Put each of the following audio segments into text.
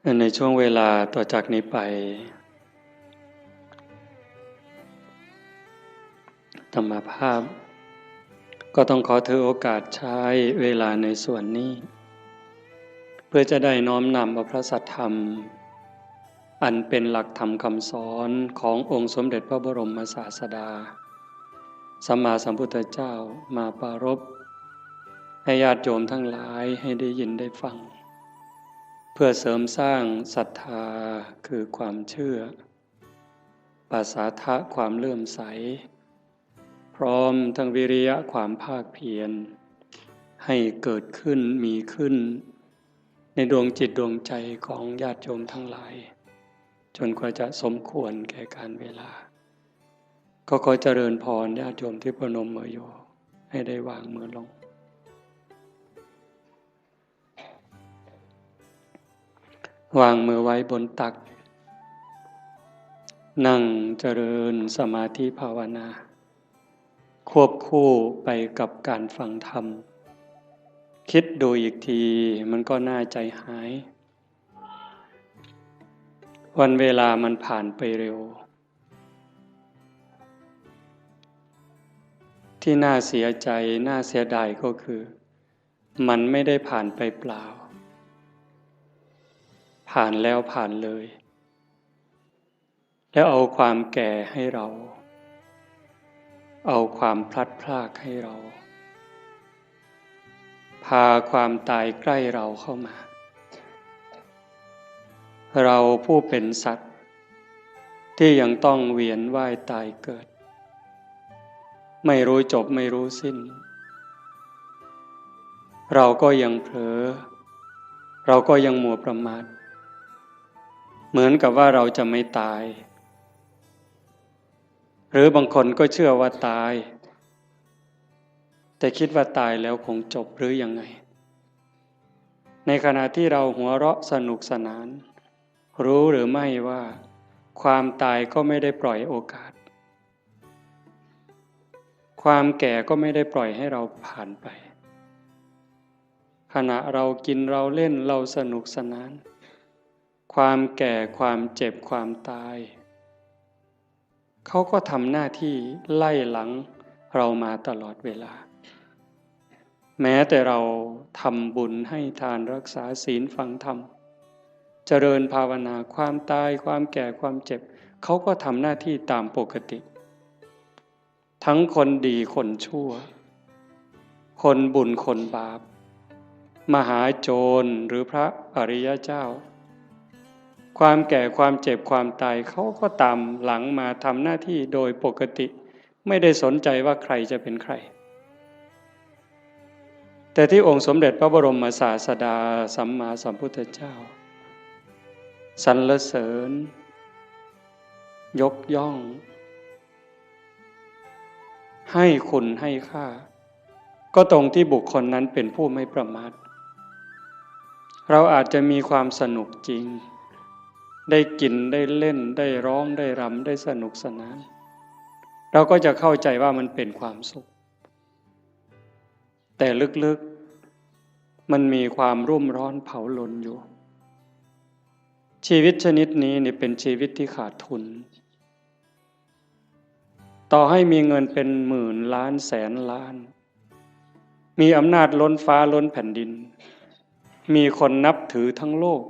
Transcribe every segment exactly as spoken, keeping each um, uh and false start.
ในช่วงเวลาต่อจากนี้ไป อาตมาภาพ ก็ต้องขอถือโอกาสใช้เวลาในส่วนนี้ เพื่อจะได้น้อมนำเอาพระสัทธรรม อันเป็นหลักธรรมคำสอนขององค์สมเด็จพระบรมศาสดา สัมมาสัมพุทธเจ้ามาปรารภ ให้ญาติโยมทั้งหลายให้ได้ยินได้ฟัง เพื่อเสริมสร้างศรัทธาคือความเชื่อ ปสาทะความเลื่อมใส พร้อมทั้งวิริยะความภาคเพียร ให้เกิดขึ้นมีขึ้น ในดวงจิตดวงใจของญาติโยมทั้งหลาย จนกว่าจะสมควรแก่การเวลา ก็ขอเจริญพรญาติโยมที่ประนมมืออยู่ ให้ได้วางมือลง วางมือไว้บนตัก นั่งเจริญสมาธิภาวนา ควบคู่ไปกับการฟังธรรม คิดดูอีกทีมันก็น่าใจหาย วันเวลามันผ่านไปเร็ว ที่น่าเสียใจน่าเสียดายก็คือ มันไม่ได้ผ่านไปเปล่า ผ่านแล้วผ่านเลย แล้วเอาความแก่ให้เรา เอาความพลัดพรากให้เรา พาความตายใกล้เราเข้ามา เราผู้เป็นสัตว์ ที่ยังต้องเวียนว่ายตายเกิด ไม่รู้จบไม่รู้สิ้น เราก็ยังเผลอ เราก็ยังมัวประมาท เหมือนกับว่าเราจะไม่ตาย หรือบางคนก็เชื่อว่าตาย แต่คิดว่าตายแล้วคงจบหรือยังไง ในขณะที่เราหัวเราะสนุกสนาน รู้หรือไม่ว่า ความตายก็ไม่ได้ปล่อยโอกาส ความแก่ก็ไม่ได้ปล่อยให้เราผ่านไป ขณะเรากินเราเล่นเราสนุกสนาน ความแก่ความเจ็บความตาย เขาก็ทำหน้าที่ไล่หลังเรามาตลอดเวลา แม้แต่เราทำบุญให้ทานรักษาศีลฟังธรรม เจริญภาวนา ความตายความแก่ความเจ็บ เขาก็ทำหน้าที่ตามปกติ ทั้งคนดีคนชั่ว คนบุญคนบาป มหาโจรหรือพระอริยเจ้า ความแก่ความเจ็บความตาย เขาก็ตามหลังมาทำหน้าที่โดยปกติ ไม่ได้สนใจว่าใครจะเป็นใคร แต่ที่องค์สมเด็จพระบรมศาสดาสัมมาสัมพุทธเจ้า สรรเสริญ ยกย่อง ให้คุณให้ค่า ก็ตรงที่บุคคลนั้นเป็นผู้ไม่ประมาท เราอาจจะมีความสนุกจริง ได้กินได้เล่นได้ร้องได้รำได้สนุกสนาน เราก็จะเข้าใจว่ามันเป็นความสุข แต่ลึกๆ มันมีความรุ่มร้อนเผาลนอยู่ ชีวิตชนิดนี้เนี่ยเป็นชีวิตที่ขาดทุน ต่อให้มีเงินเป็นหมื่นล้านแสนล้าน มีอำนาจล้นฟ้าล้นแผ่นดิน มีคนนับถือทั้งโลก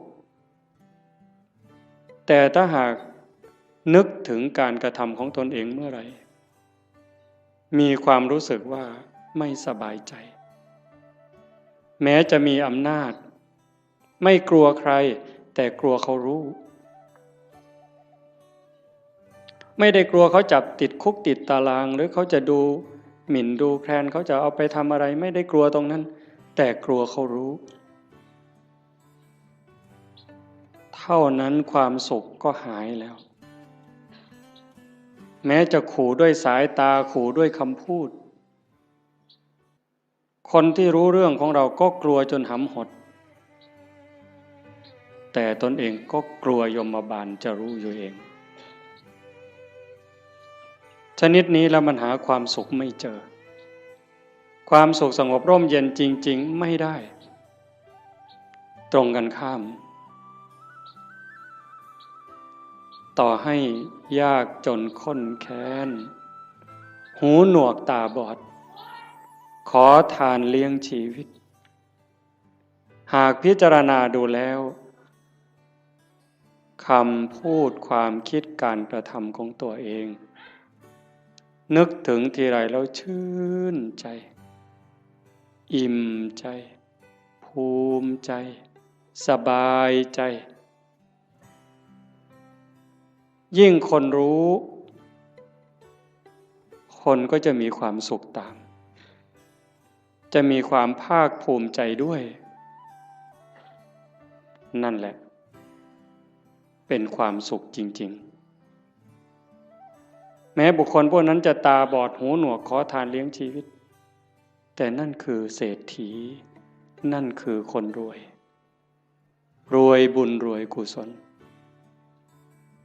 แต่ถ้าหากนึกถึงการกระทำของตนเองเมื่อไหร่ มีความรู้สึกว่าไม่สบายใจ แม้จะมีอำนาจ ไม่กลัวใคร แต่กลัวเขารู้ ไม่ได้กลัวเขาจับติดคุกติดตาราง หรือเขาจะดูหมิ่นดูแคลน เขาจะเอาไปทำอะไร ไม่ได้กลัวตรงนั้น แต่กลัวเขารู้ เท่านั้นความสุขก็หายแล้ว แม้จะขู่ด้วยสายตา ขู่ด้วยคำพูด คนที่รู้เรื่องของเราก็กลัวจนหำหด แต่ตนเองก็กลัวยมบาลจะรู้อยู่เอง ชนิดนี้แล้วมันหาความสุขไม่เจอ ความสุขสงบร่มเย็นจริงๆ ไม่ได้ ตรงกันข้าม ต่อให้ยากจนข้นแค้น หูหนวกตาบอด ขอทานเลี้ยงชีวิต หากพิจารณาดูแล้ว คำพูดความคิดการกระทำของตัวเอง นึกถึงทีไรแล้วชื่นใจ อิ่มใจ ภูมิใจ สบายใจ ยิ่งคนรู้ คนก็จะมีความสุขตาม จะมีความภาคภูมิใจด้วย นั่นแหละ เป็นความสุขจริงๆ แม้บุคคลพวกนั้นจะตาบอดหูหนวกขอทานเลี้ยงชีวิต แต่นั่นคือเศรษฐี นั่นคือคนรวย รวยบุญรวยกุศล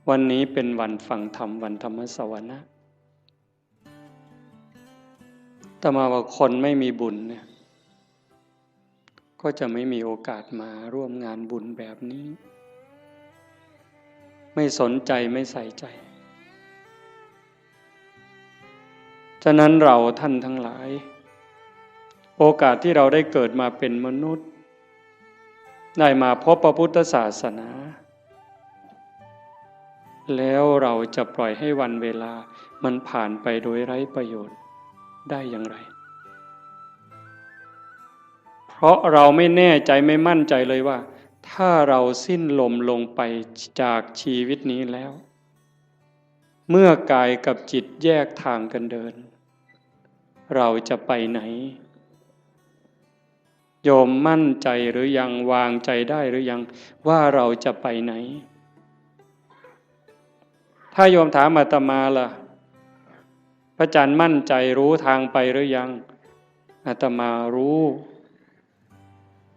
วันนี้เป็นวันฟังธรรม วันธรรมสวนะ อาตมาว่าคนไม่มีบุญเนี่ย ก็จะไม่มีโอกาสมาร่วมงานบุญแบบนี้ ไม่สนใจไม่ใส่ใจ ฉะนั้นเราท่านทั้งหลาย โอกาสที่เราได้เกิดมาเป็นมนุษย์ ได้มาพบพระพุทธศาสนา แล้วเราจะปล่อยให้วันเวลามันผ่านไปโดยไร้ประโยชน์ได้อย่างไร เพราะเราไม่แน่ใจไม่มั่นใจเลยว่า ถ้าเราสิ้นลมลงไปจากชีวิตนี้แล้ว เมื่อกายกับจิตแยกทางกันเดิน เราจะไปไหน โยมมั่นใจหรือยัง วางใจได้หรือยัง ว่าเราจะไปไหน ถ้าโยมถามอาตมาล่ะ พระอาจารย์มั่นใจรู้ทางไปหรือยัง อาตมารู้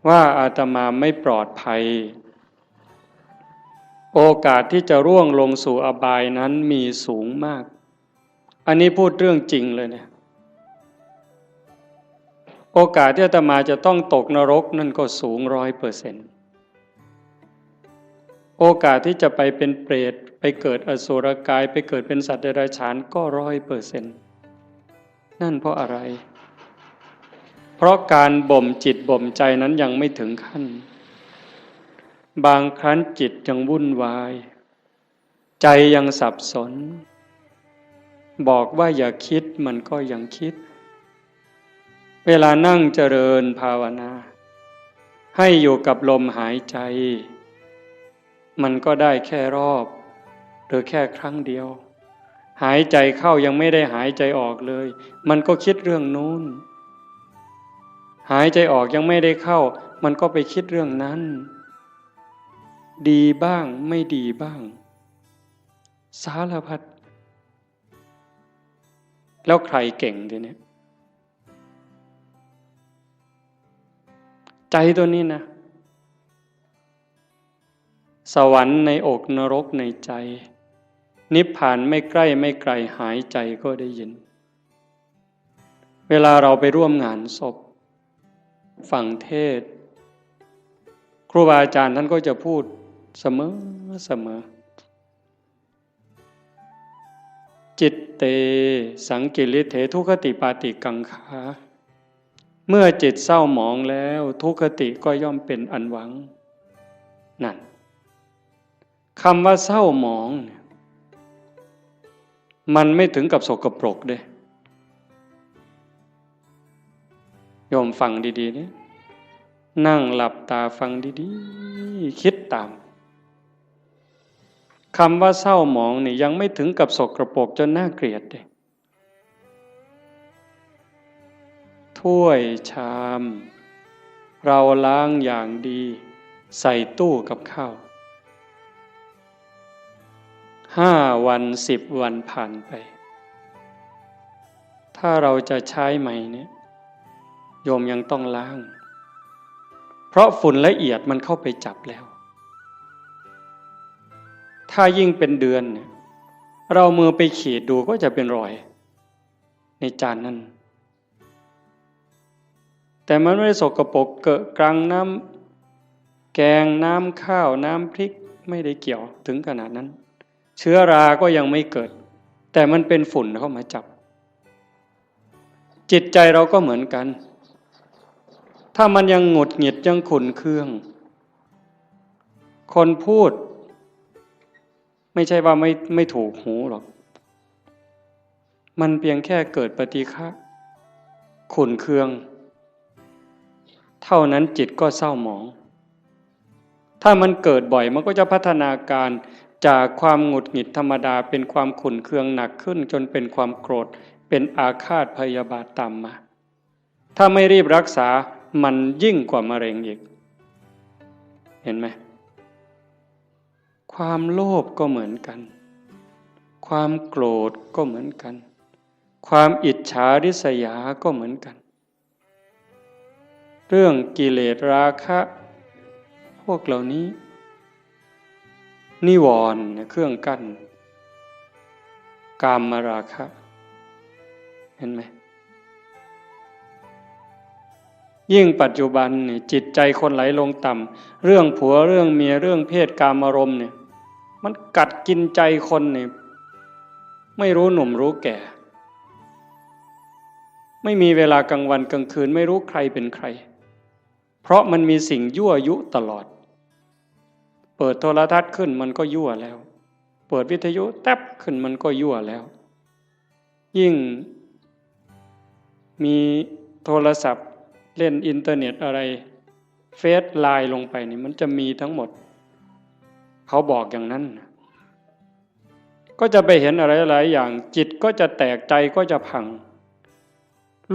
ว่าอาตมาไม่ปลอดภัย โอกาสที่จะร่วงลงสู่อบายนั้นมีสูงมาก อันนี้พูดเรื่องจริงเลยเนี่ย โอกาสที่อาตมาจะต้องตกนรกนั่นก็สูงร้อยเปอร์เซ็นต์ โอกาสที่จะไปเป็นเปรต ไปเกิดอสุรกาย ไปเกิดเป็นสัตว์เดรัจฉานก็ร้อยเปอร์เซ็นต์ นั่นเพราะอะไร เพราะการบ่มจิตบ่มใจนั้นยังไม่ถึงขั้น บางครั้งจิตยังวุ่นวาย ใจยังสับสน บอกว่าอย่าคิดมันก็ยังคิด เวลานั่งเจริญภาวนา ให้อยู่กับลมหายใจ มันก็ได้แค่รอบ หรือแค่ครั้งเดียว หายใจเข้ายังไม่ได้หายใจออกเลย มันก็คิดเรื่องนู้น หายใจออกยังไม่ได้เข้า มันก็ไปคิดเรื่องนั้น ดีบ้างไม่ดีบ้าง สารพัด แล้วใครเก่งทีเนี้ย ใจตัวนี้นะ สวรรค์ในอกนรกในใจ นิพพานไม่ใกล้ไม่ไกล หายใจก็ได้ยิน เวลาเราไปร่วมงานศพ ฟังเทศน์ ครูบาอาจารย์ท่านก็จะพูดเสมอเสมอ จิตเต สังกิริเถ ทุคคติปาติกังขา เมื่อจิตเศร้าหมองแล้ว ทุคคติก็ย่อมเป็นอันหวัง นั่น คำว่าเศร้าหมองเนี่ย มันไม่ถึงกับสกปรกเด้ โยมฟังดีๆ เนี่ย นั่งหลับตาฟังดีๆ คิดตาม คำว่าเศร้าหมองนี่ยังไม่ถึงกับสกปรกจนน่าเกลียดเด้ ถ้วยชาม เราล้างอย่างดี ใส่ตู้กับข้าว ห้าวัน สิบวันผ่านไป ถ้าเราจะใช้ใหม่เนี่ย โยมยังต้องล้าง เพราะฝุ่นละเอียดมันเข้าไปจับแล้ว ถ้ายิ่งเป็นเดือนเนี่ย เรามือไปขีดดูก็จะเป็นรอย ในจานนั้น แต่มันไม่ได้สกปรกเกอะกรัง น้ำแกง น้ำข้าว น้ำพริก ไม่ได้เกี่ยวถึงขนาดนั้น เชื้อราก็ยังไม่เกิด แต่มันเป็นฝุ่นเข้ามาจับ จิตใจเราก็เหมือนกัน ถ้ามันยังหงุดหงิดยังขุ่นเคือง คนพูด ไม่ใช่ว่าไม่ไม่ถูกหูหรอก มันเพียงแค่เกิดปฏิฆะขุ่นเคือง เท่านั้นจิตก็เศร้าหมอง ถ้ามันเกิดบ่อยมันก็จะพัฒนาการจากความหงุดหงิดธรรมดาเป็นความขุ่นเคืองหนักขึ้น จนเป็นความโกรธ เป็นอาฆาตพยาบาทตามมา ถ้าไม่รีบรักษามันยิ่งกว่ามะเร็งอีก เห็นไหม ความโลภก็เหมือนกัน ความโกรธก็เหมือนกัน ความอิจฉาริษยาก็เหมือนกัน เรื่องกิเลสราคะ พวกเหล่านี้ นิวรณ์เนี่ยเครื่องกั้น กามราคะ เห็นไหม ยิ่งปัจจุบันเนี่ยจิตใจคนไหลลงต่ำ เรื่องผัวเรื่องเมียเรื่องเพศกามารมณ์เนี่ย มันกัดกินใจคนเนี่ย ไม่รู้หนุ่มรู้แก่ ไม่มีเวลากลางวันกลางคืน ไม่รู้ใครเป็นใคร เพราะมันมีสิ่งยั่วยุตลอด เปิดโทรทัศน์ขึ้นมันก็ยั่วแล้ว เปิดวิทยุแต๊บขึ้นมันก็ยั่วแล้ว ยิ่งมีโทรศัพท์เล่นอินเทอร์เน็ตอะไร เฟซไลน์ลงไปนี่มันจะมีทั้งหมด เขาบอกอย่างนั้นนะ ก็จะไปเห็นอะไรหลายอย่าง จิตก็จะแตก ใจก็จะพัง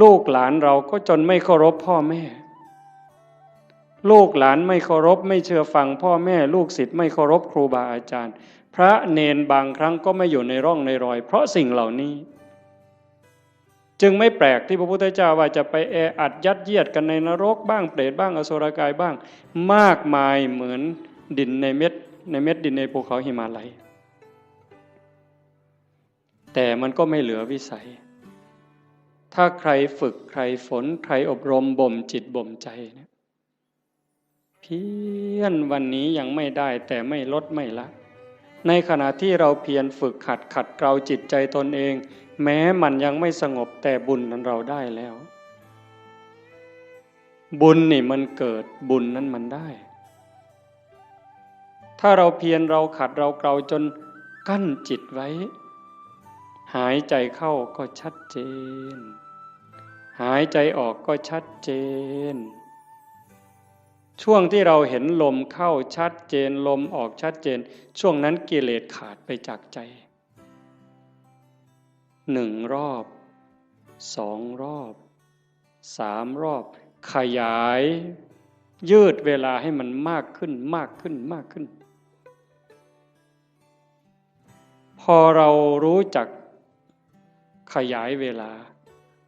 ลูกหลานเราก็จนไม่เคารพพ่อแม่ ลูกหลานไม่เคารพไม่เชื่อฟังพ่อแม่ ลูกศิษย์ไม่เคารพครูบาอาจารย์ พระเณรบางครั้งก็ไม่อยู่ในร่องในรอย เพราะสิ่งเหล่านี้ จึงไม่แปลกที่พระพุทธเจ้าว่าจะไปแออัดยัดเยียดกันในนรกบ้าง เปรตบ้าง อสุรกายบ้าง มากมายเหมือนดินในเม็ด ในเม็ดดินในภูเขาหิมาลัย แต่มันก็ไม่เหลือวิสัย ถ้าใครฝึกใครฝนใครอบรมบ่มจิตบ่มใจเนี่ย เพียรวันนี้ยังไม่ได้แต่ไม่ลดไม่ละ ในขณะที่เราเพียรฝึกหัดขัดเกลาจิตใจตนเอง แม้มันยังไม่สงบแต่บุญนั้นเราได้แล้ว บุญนี่มันเกิด บุญนั้นมันได้ ถ้าเราเพียรเราขัดเราเกลาจนกั้นจิตไว้ หายใจเข้าก็ชัดเจน หายใจออกก็ชัดเจน ช่วงที่เราเห็นลมเข้าชัดเจน ลมออกชัดเจน ช่วงนั้นกิเลสขาดไปจากใจ หนึ่งรอบ สองรอบ สามรอบ ขยาย ยืดเวลาให้มันมากขึ้น มากขึ้น มากขึ้น พอเรารู้จักขยายเวลา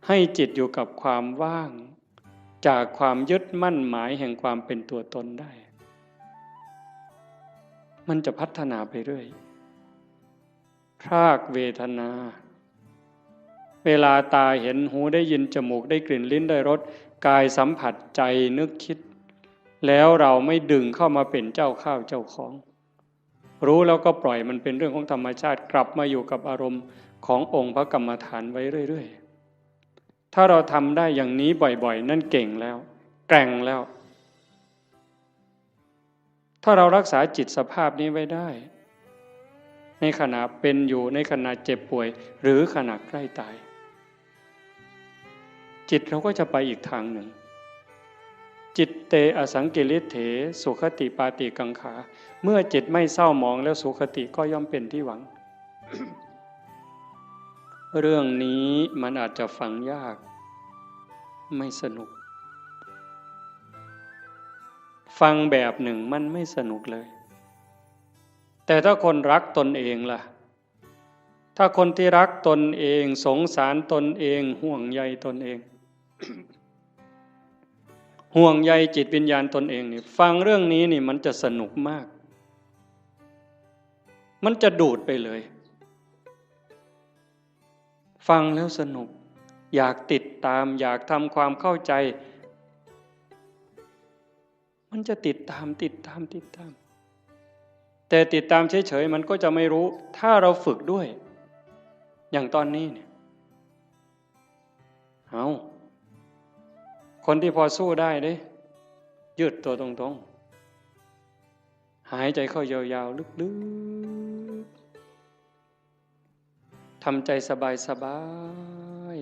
ให้จิตอยู่กับความว่าง จากความยึดมั่นหมายแห่งความเป็นตัวตนได้ มันจะพัฒนาไปเรื่อย พรากเวทนา เวลาตาเห็น หูได้ยิน จมูกได้กลิ่น ลิ้นได้รส กายสัมผัส ใจนึกคิด แล้วเราไม่ดึงเข้ามาเป็นเจ้าข้าวเจ้าของ รู้แล้วก็ปล่อยมันเป็นเรื่องของธรรมชาติ กลับมาอยู่กับอารมณ์ขององค์พระกรรมฐานไว้เรื่อยๆ ถ้าเราทำได้อย่างนี้บ่อยๆ นั่นเก่งแล้ว แกร่งแล้ว ถ้าเรารักษาจิตสภาพนี้ไว้ได้ ในขณะเป็นอยู่ ในขณะเจ็บป่วย หรือขณะใกล้ตาย จิตเราก็จะไปอีกทางหนึ่ง จิตเตอสังกิริเถ สุคติปาติกังขา เมื่อจิตไม่เศร้าหมองแล้วสุคติก็ย่อมเป็นที่หวัง เรื่องนี้มันอาจจะฟังยาก ไม่สนุก ฟังแบบหนึ่งมันไม่สนุกเลย แต่ถ้าคนรักตนเองล่ะ ถ้าคนที่รักตนเอง สงสารตนเอง ห่วงใยตนเอง ห่วงใยจิตวิญญาณตนเองนี่ ฟังเรื่องนี้นี่มันจะสนุกมาก มันจะดูดไปเลย ฟังแล้วสนุก อยากติดตาม อยากทำความเข้าใจ มันจะติดตาม ติดตาม ติดตาม แต่ติดตามเฉยๆมันก็จะไม่รู้ ถ้าเราฝึกด้วย อย่างตอนนี้เนี่ย เอา คนที่พอสู้ได้เด้ ยืดตัวตรงๆ หายใจเข้ายาวๆ ลึกๆ ทำใจสบาย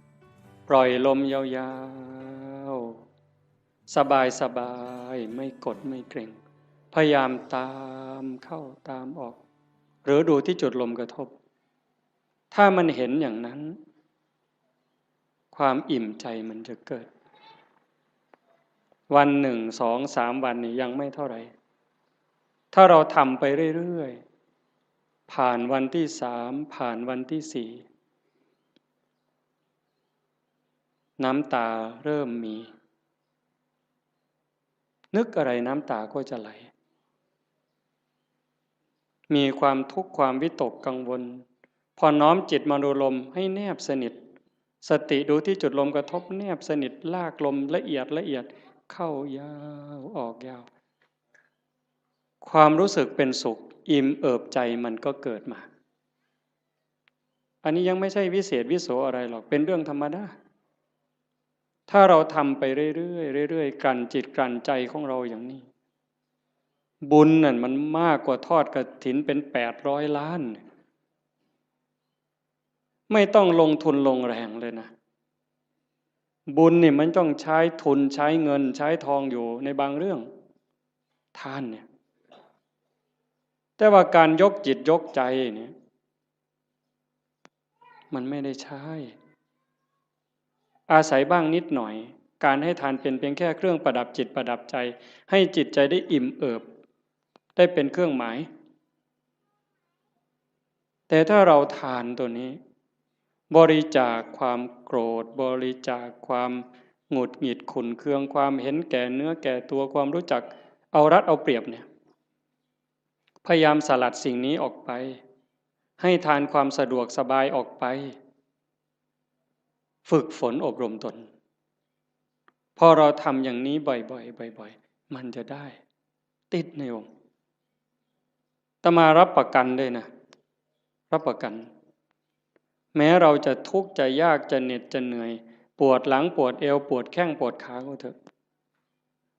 ๆ ปล่อยลมยาวๆ สบายๆ ไม่กดไม่เกร็ง พยายามตามเข้าตามออก หรือดูที่จุดลมกระทบ ถ้ามันเห็นอย่างนั้น ความอิ่มใจมันจะเกิด วันหนึ่ง สอง สาม วันนี่ยังไม่เท่าไหร่ ถ้าเราทำไปเรื่อยๆ ผ่านวันที่สาม ผ่านวันที่สี่ น้ำตาเริ่มมี นึกอะไรน้ำตาก็จะไหล มีความทุกข์ความวิตกกังวล พอน้อมจิตมาดูลมให้แนบสนิท สติดูที่จุดลมกระทบแนบสนิท ลากลมละเอียดละเอียด เข้ายาวออกยาว ความรู้สึกเป็นสุข อิ่มเอิบใจมันก็เกิดมา อันนี้ยังไม่ใช่วิเศษวิโสอะไรหรอก เป็นเรื่องธรรมดา ถ้าเราทำไปเรื่อยๆ เรื่อยๆ กลั่นจิตกลั่นใจของเราอย่างนี้ บุญนั่นมันมากกว่าทอดกฐินเป็นแปดร้อยล้าน ไม่ต้องลงทุนลงแรงเลยนะ บุญนี่มันต้องใช้ทุนใช้เงินใช้ทองอยู่ในบางเรื่อง ทานเนี่ย แต่ว่าการยกจิตยกใจเนี่ย มันไม่ได้ใช้ อาศัยบ้างนิดหน่อย การให้ทานเป็นเพียงแค่เครื่องประดับจิตประดับใจ ให้จิตใจได้อิ่มเอิบ ได้เป็นเครื่องหมาย แต่ถ้าเราทานตัวนี้ บริจาคความโกรธ บริจาคความหงุดหงิดขุ่นเคือง ความเห็นแก่เนื้อแก่ตัว ความรู้จักเอารัดเอาเปรียบเนี่ย พยายามสลัดสิ่งนี้ออกไป ให้ทานความสะดวกสบายออกไป ฝึกฝนอบรมตน พอเราทำอย่างนี้บ่อยๆ บ่อยๆ มันจะได้ ติดในองค์ อาตมารับประกันเลยนะ รับประกัน แม้เราจะทุกข์จะยากจะเหน็ดจะเหนื่อย ปวดหลังปวดเอว ปวดแข้งปวดขาก็เถอะ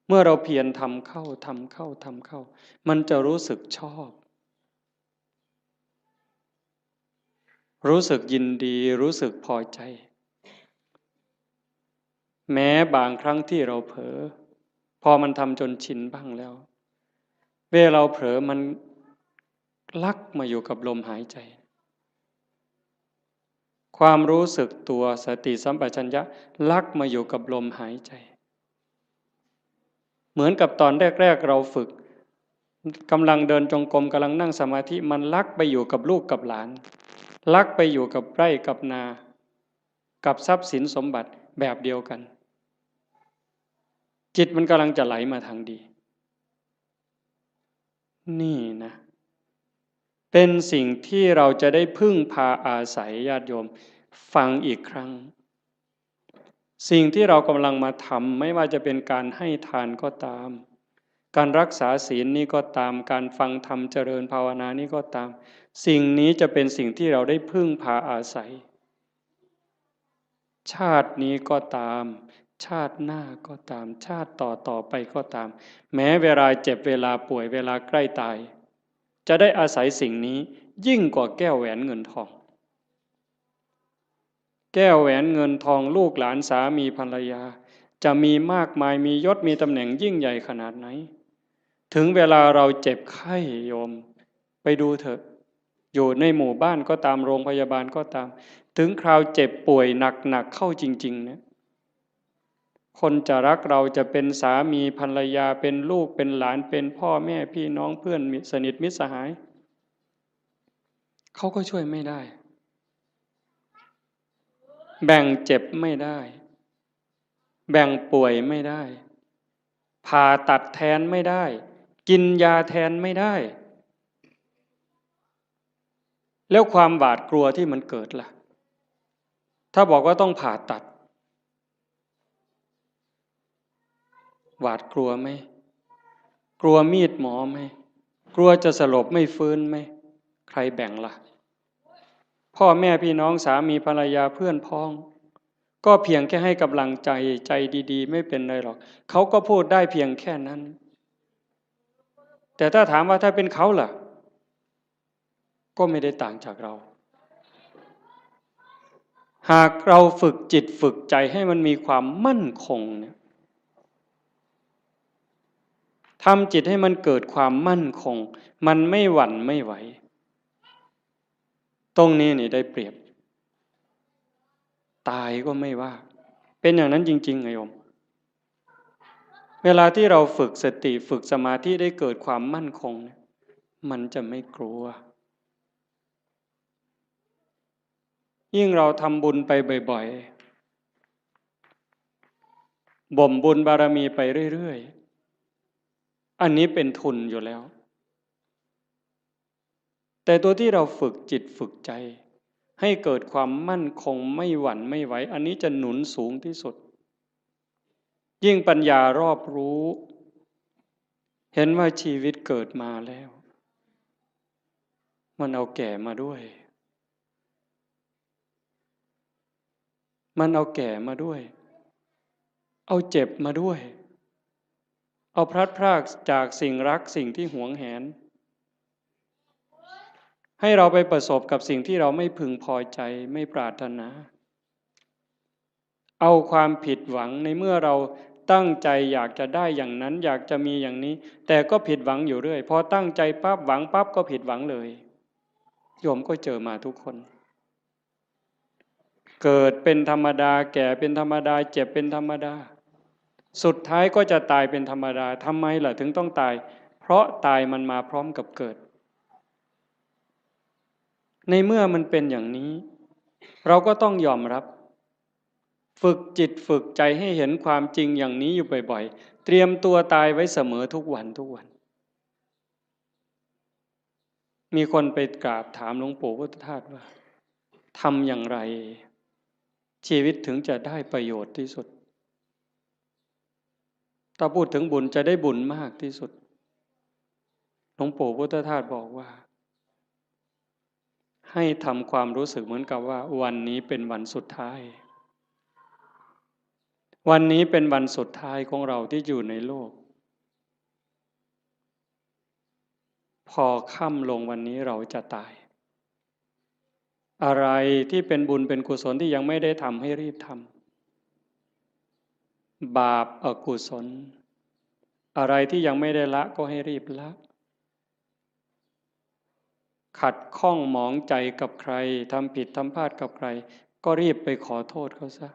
เมื่อเราเพียรทำเข้า ทำเข้า ทำเข้า มันจะรู้สึกชอบ รู้สึกยินดี รู้สึกพอใจ แม้บางครั้งที่เราเผลอ พอมันทำจนชินบ้างแล้ว เวลาเราเผลอมันลักมาอยู่กับลมหายใจ ความรู้สึกตัว สติสัมปชัญญะลักมาอยู่กับลมหายใจ เหมือนกับตอนแรกๆ เราฝึก กำลังเดินจงกรม กำลังนั่งสมาธิ มันลักไปอยู่กับลูกกับหลาน ลักไปอยู่กับไร่กับนา กับทรัพย์สินสมบัติแบบเดียวกัน จิตมันกำลังจะไหลมาทางดี นี่นะ เป็นสิ่งที่เราจะได้พึ่งพาอาศัย ญาติโยม ฟังอีกครั้ง สิ่งที่เรากำลังมาทำ ไม่ว่าจะเป็นการให้ทานก็ตาม การรักษาศีลนี่ก็ตาม การฟังธรรมเจริญภาวนานี่ก็ตาม สิ่งนี้จะเป็นสิ่งที่เราได้พึ่งพาอาศัย ชาตินี้ก็ตาม ชาติหน้าก็ตาม ชาติต่อต่อไปก็ตาม แม้เวลาเจ็บ เวลาป่วย เวลาใกล้ตาย จะได้อาศัยสิ่งนี้ยิ่งกว่าแก้วแหวนเงินทอง แก้วแหวนเงินทอง ลูกหลาน สามีภรรยา จะมีมากมาย มียศ มีตำแหน่งยิ่งใหญ่ขนาดไหน ถึงเวลาเราเจ็บไข้ โยม ไปดูเถอะ อยู่ในหมู่บ้านก็ตาม โรงพยาบาลก็ตาม ถึงคราวเจ็บป่วยหนักๆ เข้าจริงๆ เนี่ย คนจะรักเรา จะเป็นสามีภรรยา เป็นลูก เป็นหลาน เป็นพ่อแม่พี่น้อง เพื่อนมิตร สนิทมิตรสหาย เขาก็ช่วยไม่ได้ แบ่งเจ็บไม่ได้ แบ่งป่วยไม่ได้ ผ่าตัดแทนไม่ได้ กินยาแทนไม่ได้ แล้วความหวาดกลัวที่มันเกิดล่ะ ถ้าบอกว่าต้องผ่าตัด หวาดกลัวไหม กลัวมีดหมอไหม ก กลัวจะสลบไม่ฟื้นไหม ใครแบ่งละ่ะ พ่อแม่พี่น้องสามีภรรยาเพื่อนพ้อง ก็เพียงแค่ให้กำลังใจ ใจดีๆ ไม่เป็นไรหรอก เขาก็พูดได้เพียงแค่นั้น แต่ถ้าถามว่าถ้าเป็นเขาล่ะ ก็ไม่ได้ต่างจากเรา หากเราฝึกจิตฝึกใจให้มันมีความมั่นคงเนี่ย ทำจิตให้มันเกิดความมั่นคง มันไม่หวั่นไม่ไหว ตรงนี้นี่ได้เปรียบ ตายก็ไม่ว่า เป็นอย่างนั้นจริงๆ ไงโยม เวลาที่เราฝึกสติ ฝึกสมาธิ ได้เกิดความมั่นคงเนี่ย มันจะไม่กลัว ยิ่งเราทำบุญไปบ่อยๆ บ่มบุญบารมีไปเรื่อยๆ อันนี้เป็นทุนอยู่แล้ว แต่ตัวที่เราฝึกจิตฝึกใจ ให้เกิดความมั่นคงไม่หวั่นไม่ไหว อันนี้จะหนุนสูงที่สุด ยิ่งปัญญารอบรู้ เห็นว่าชีวิตเกิดมาแล้ว มันเอาแก่มาด้วย มันเอาแก่มาด้วย เอาเจ็บมาด้วย เอาพลัดพรากจากสิ่งรักสิ่งที่หวงแหน ให้เราไปประสบกับสิ่งที่เราไม่พึงพอใจ ไม่ปรารถนา เอาความผิดหวังในเมื่อเราตั้งใจอยากจะได้อย่างนั้น อยากจะมีอย่างนี้ แต่ก็ผิดหวังอยู่เรื่อย พอตั้งใจปั๊บ หวังปั๊บ ก็ผิดหวังเลย โยมก็เจอมาทุกคน เกิดเป็นธรรมดา แก่เป็นธรรมดา เจ็บเป็นธรรมดา สุดท้ายก็จะตายเป็นธรรมดา ทำไมล่ะถึงต้องตาย เพราะตายมันมาพร้อมกับเกิด ในเมื่อมันเป็นอย่างนี้ เราก็ต้องยอมรับ ฝึกจิตฝึกใจให้เห็นความจริงอย่างนี้อยู่บ่อยๆ เตรียมตัวตายไว้เสมอทุกวันทุกวัน มีคนไปกราบถามหลวงปู่พุทธทาสว่า ทำอย่างไร ชีวิตถึงจะได้ประโยชน์ที่สุด ถ้าพูดถึงบุญจะได้บุญมากที่สุด หลวงปู่พุทธทาสบอกว่า ให้ทำความรู้สึกเหมือนกับว่าวันนี้เป็นวันสุดท้าย วันนี้เป็นวันสุดท้ายของเราที่อยู่ในโลก พอค่ำลงวันนี้เราจะตาย อะไรที่เป็นบุญเป็นกุศลที่ยังไม่ได้ทำให้รีบทำ บาปอกุศล อะไรที่ยังไม่ได้ละก็ให้รีบละ ขัดข้องหมองใจกับใคร ทำผิดทำพลาดกับใคร ก็รีบไปขอโทษเขาซะ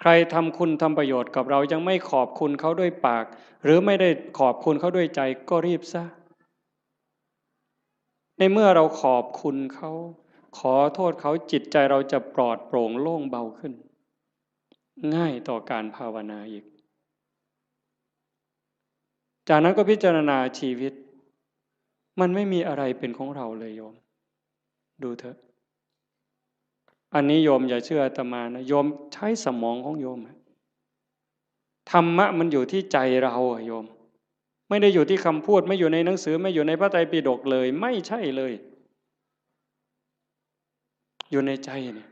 ใครทำคุณทำประโยชน์กับเรายังไม่ขอบคุณเขาด้วยปาก หรือไม่ได้ขอบคุณเขาด้วยใจ ก็รีบซะ ในเมื่อเราขอบคุณเขา ขอโทษเขา จิตใจเราจะปลอดโปร่งโล่งเบาขึ้น ง่ายต่อการภาวนาอีก จากนั้นก็พิจารณาชีวิต มันไม่มีอะไรเป็นของเราเลยโยม ดูเถอะ อันนี้โยมอย่าเชื่ออาตมานะ โยมใช้สมองของโยมอะ ธรรมะมันอยู่ที่ใจเราอะโยม ไม่ได้อยู่ที่คำพูด ไม่อยู่ในหนังสือ ไม่อยู่ในพระไตรปิฎกเลย ไม่ใช่เลย อยู่ในใจเนี่ย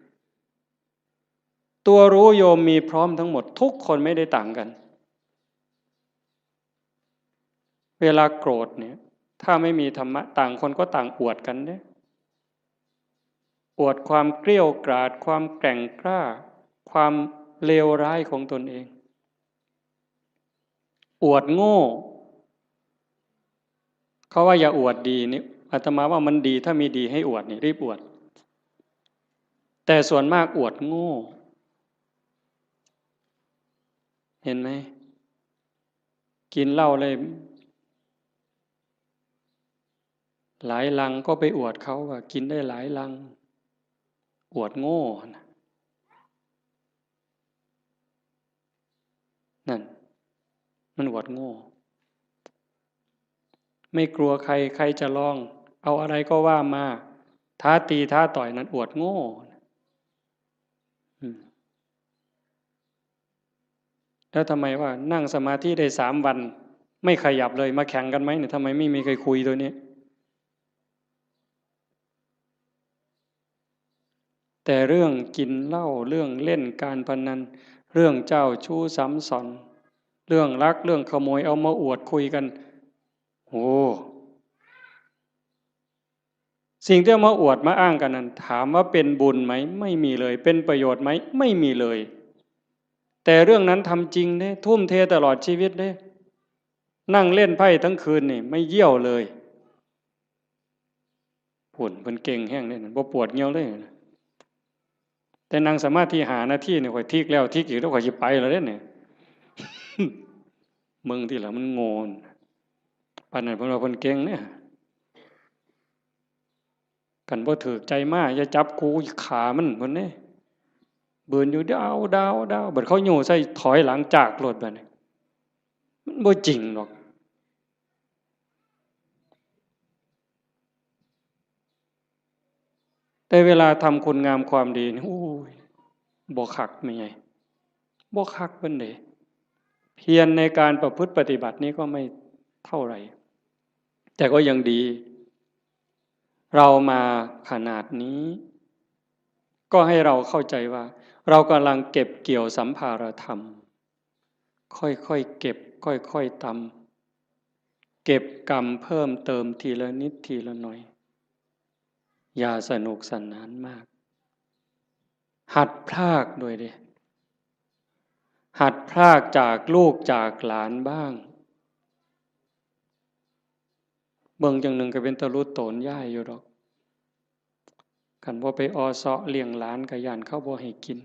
ตัวรู้โยมมีพร้อมทั้งหมด ทุกคนไม่ได้ต่างกัน เวลาโกรธเนี่ย ถ้าไม่มีธรรมะ ต่างคนก็ต่างอวดกันเนี่ย อวดความเกลี้ยวกราด ความแกร่งกล้า ความเลวร้ายของตนเอง อวดโง่ เขาว่าอย่าอวดดีนี่ อาตมาว่ามันดี ถ้ามีดีให้อวดนี่ รีบอวด แต่ส่วนมากอวดโง่ เห็นไหม กินเหล้าเลย หลายลังก็ไปอวดเขาว่ากินได้หลายลัง อวดโง่นะ นั่น มันอวดโง่ ไม่กลัวใคร ใครจะลอง เอาอะไรก็ว่ามา ท้าตีท้าต่อย นั่นอวดโง่ อืม แล้วทำไมว่านั่งสมาธิได้สามวัน ไม่ขยับเลย มาแข่งกันไหมเนี่ย ทำไมไม่มีใครคุยตัวนี้ แต่เรื่องกินเหล้า เรื่องเล่นการพนัน เรื่องเจ้าชู้ซ้ำซ้อน เรื่องลัก เรื่องขโมย เอามาอวดคุยกัน โอ้ สิ่งที่เอามาอวดมาอ้างกันนั้น ถามว่าเป็นบุญไหม ไม่มีเลย เป็นประโยชน์ไหม ไม่มีเลย แต่เรื่องนั้นทำจริงเด้ ทุ่มเทตลอดชีวิตเด้ นั่งเล่นไพ่ทั้งคืนนี่ ไม่เยี่ยวเลย ผุ่นเพิ่นเก่งแฮงเด้ บ่ปวดเยี่ยวเลย แต่นั่งสมาธิห้านาทีนี่ ข้อยทิกแล้วทิกอีก แล้วข้อยสิไปแล้วเด้เนี่ย มึงที่ละมันโง่น ปานนั้นเพิ่นว่าเพิ่นเก่งเนี่ย คันบ่ถืกใจมา อย่าจับกู ขามัน เพิ่นเด้ บืนอยู่ดาว ดาว ดาว บัดเขาโย่ใส่ ถอยหลังจากโลดบัดนี้ มันบ่จริงดอก แต่เวลาทำคุณงามความดีนี่ โอ้ย บ่คักแม่ใหญ่ บ่คักปานใด เพียรในการประพฤติปฏิบัตินี่ก็ไม่เท่าไหร่ แต่ก็ยังดี เรามาขนาดนี้ ก็ให้เราเข้าใจว่า เรากำลังเก็บเกี่ยวสัมภารธรรม ค่อยๆเก็บ ค่อยๆตำ เก็บกำเพิ่มเติมทีละนิดทีละหน่อย อย่าสนุกสนานมาก หัดพรากด้วยเด้ หัดพรากจากลูกจากหลานบ้าง เบิ่งจั่งหนึ่งก็เป็นตาหลุดโตนยายอยู่ดอก คันบ่ไปออเซาะเลี้ยงหลานก็ย้านเขาบ่ให้กิน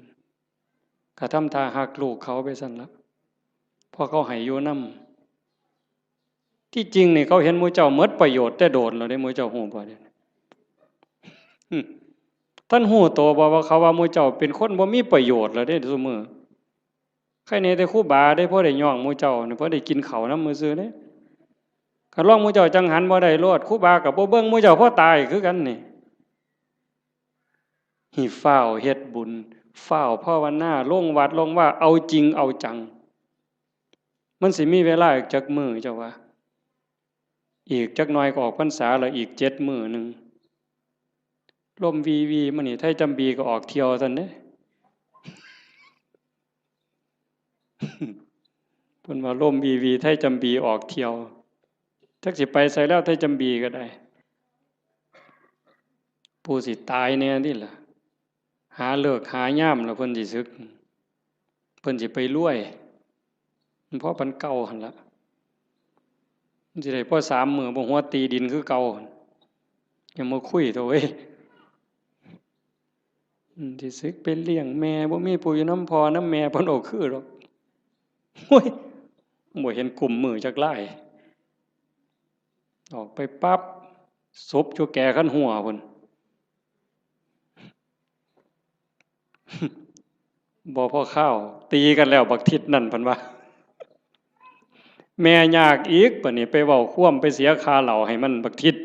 ก็ทำท่าฮักลูกเขาไปซั่นละ เพราะเขาให้อยู่นำ ที่จริงนี่เขาเห็นหมู่เจ้าหมดประโยชน์แต่โดนแล้วเด้ หมู่เจ้าฮู้บ่เด้ อืม ท่านฮู้ตัวบ่ว่าเขาว่าหมู่เจ้าเป็นคนบ่มีประโยชน์แล้วเด้ซุมื้อ ใครแหน่แต่ครูบาเด้ พอได้ย่องหมู่เจ้านี่ พอได้กินข้าวนำซื่อๆเด้ คันลองหมู่เจ้าจั่งหันบ่ได้โลด ครูบาก็บ่เบิ่งหมู่เจ้า พอตายคือกันนี่ ให้ฟ้าวเฮ็ดบุญ ฟ้าวภาวนา ลงวัดลงวา เอาจริงเอาจัง มันสิมีเวลาอีกจักมื้อเจ้าว่า อีกจักหน่อยก็ออกพรรษาแล้ว อีกเจ็ดมื้อหนึ่ง ลมวีวีมานี่ ไทจำบีก็ออกเที่ยวซั่นเด้ เพิ่นว่าลมวีวี ไทจำบีออกเที่ยว จักสิไปไสแล้ว ไทจำบีก็ได้ ผู้สิตายแหน่นี่ล่ะ หาฤกษ์หายามแล้วเพิ่นสิสึก เพิ่นสิไปรวย มันพอปานเก่าหั่นละ มันสิได้พอสามมื้อ บ่หัวตีดินคือเก่าหั่น อย่ามาคุยเถาะเว้ย อืม สิสึกไปเลี้ยงแม่ บ่มีผู้อยู่นำพ่อนำแม่ เพิ่นเอาคือดอก โอ้ย บ่เห็นกุมมือจักลาย ออกไปปั๊บ ศพอยู่แก่คันหัวพุ้น บ่พอคาว ตีกันแล้วบักทิศนั่น เพิ่นว่า แม่ยากอีก บัดนี้ไปเว้าความ ไปเสียค่าเหล้าให้มันบักทิศ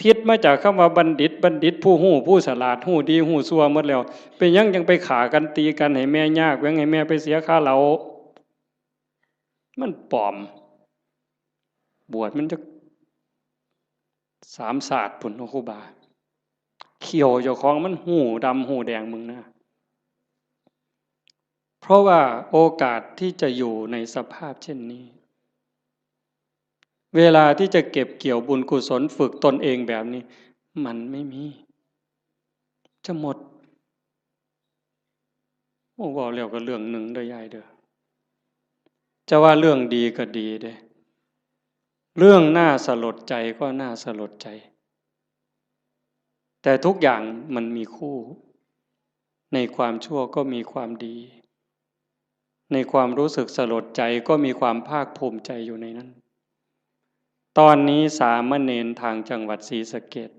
ทิศมาจากคำว่าบัณฑิต บัณฑิตผู้ฮู้ ผู้ฉลาด ฮู้ดีฮู้ชั่วหมดแล้ว เป็นหยังจั่งไปฆ่ากันตีกันให้แม่ยาก แหว่งให้แม่ไปเสียค่าเหล้า มันปลอม บวชมันจักสามชาติพุ้นเนาะครูบา เขี้ยวเจ้าของมันฮู้ดำฮู้แดง มึงนะ เพราะว่าโอกาสที่จะอยู่ในสภาพเช่นนี้ เวลาที่จะเก็บเกี่ยวบุญกุศลฝึกตนเองแบบนี้ มันไม่มี จะหมด โอ้ เว้าแล้วก็เรื่องหนึ่งเด้อยายเด้อ จะว่าเรื่องดีก็ดีเด้ เรื่องน่าสลดใจก็น่าสลดใจ แต่ทุกอย่างมันมีคู่ ในความชั่วก็มีความดี ในความรู้สึกสลดใจก็มีความภาคภูมิใจอยู่ในนั้น ตอนนี้สามเณรทางจังหวัดศรีสะเกษ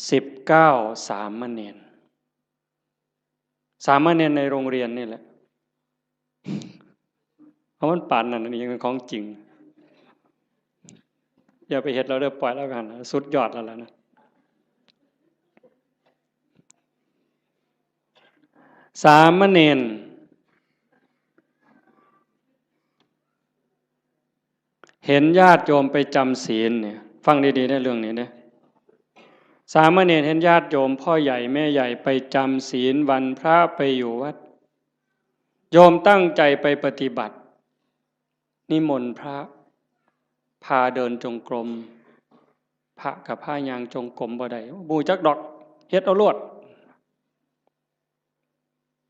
สิบเก้า สามเณร สามเณรในโรงเรียนนี่แหละ เอามันปานนั้น อันนี้เป็นของจริง อย่าไปเฮ็ดเราเด้อ ปล่อยแล้วกัน สุดยอดแล้วล่ะนะ สามเณร เห็นญาติโยมไปจำศีลเนี่ย ฟังดีๆ ในเรื่องนี้เนี่ย สามเณรเห็นญาติโยมพ่อใหญ่แม่ใหญ่ไปจำศีลวันพระไปอยู่วัด โยมตั้งใจไปปฏิบัติ นิมนต์พระ พาเดินจงกรม พระกับพายางจงกรมบ่ได้ บ่จักดอก เฮ็ดเอาโลด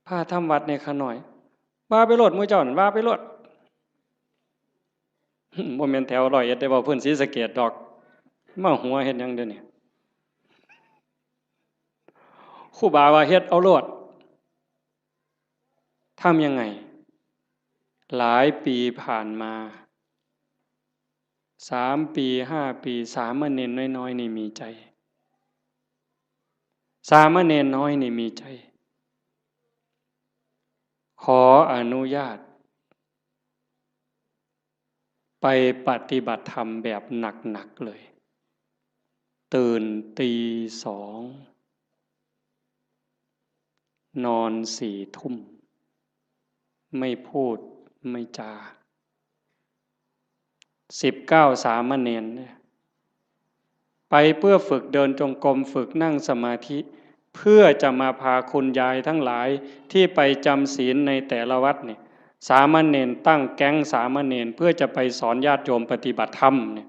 พาทำวัดในขะน้อย ว่าไปโลด หมู่เจ้านั่น ว่าไปโลด บ่แม่นแถวร้อยเอ็ดได้ เว้าพื้นศรีสะเกษดอก มาหัวเฮ็ดหยังเดี๋ยวนี้ ครูบาว่าเฮ็ดเอาโลด ทำยังไง หลายปีผ่านมา สามปี ห้าปี สามเณรน้อยๆ นี่มีใจ สามเณรน้อยนี่มีใจ ขออนุญาต ไปปฏิบัติธรรมแบบหนักๆ เลย ตื่นตีสอง นอนสี่ทุ่ม ไม่พูดไม่จา สิบเก้าสามเณรเนี่ย ไปเพื่อฝึกเดินจงกรม ฝึกนั่งสมาธิ เพื่อจะมาพาคุณยายทั้งหลายที่ไปจำศีลในแต่ละวัดเนี่ย สามเณรตั้งแก๊งสามเณรเพื่อจะไปสอนญาติโยมปฏิบัติธรรมเนี่ย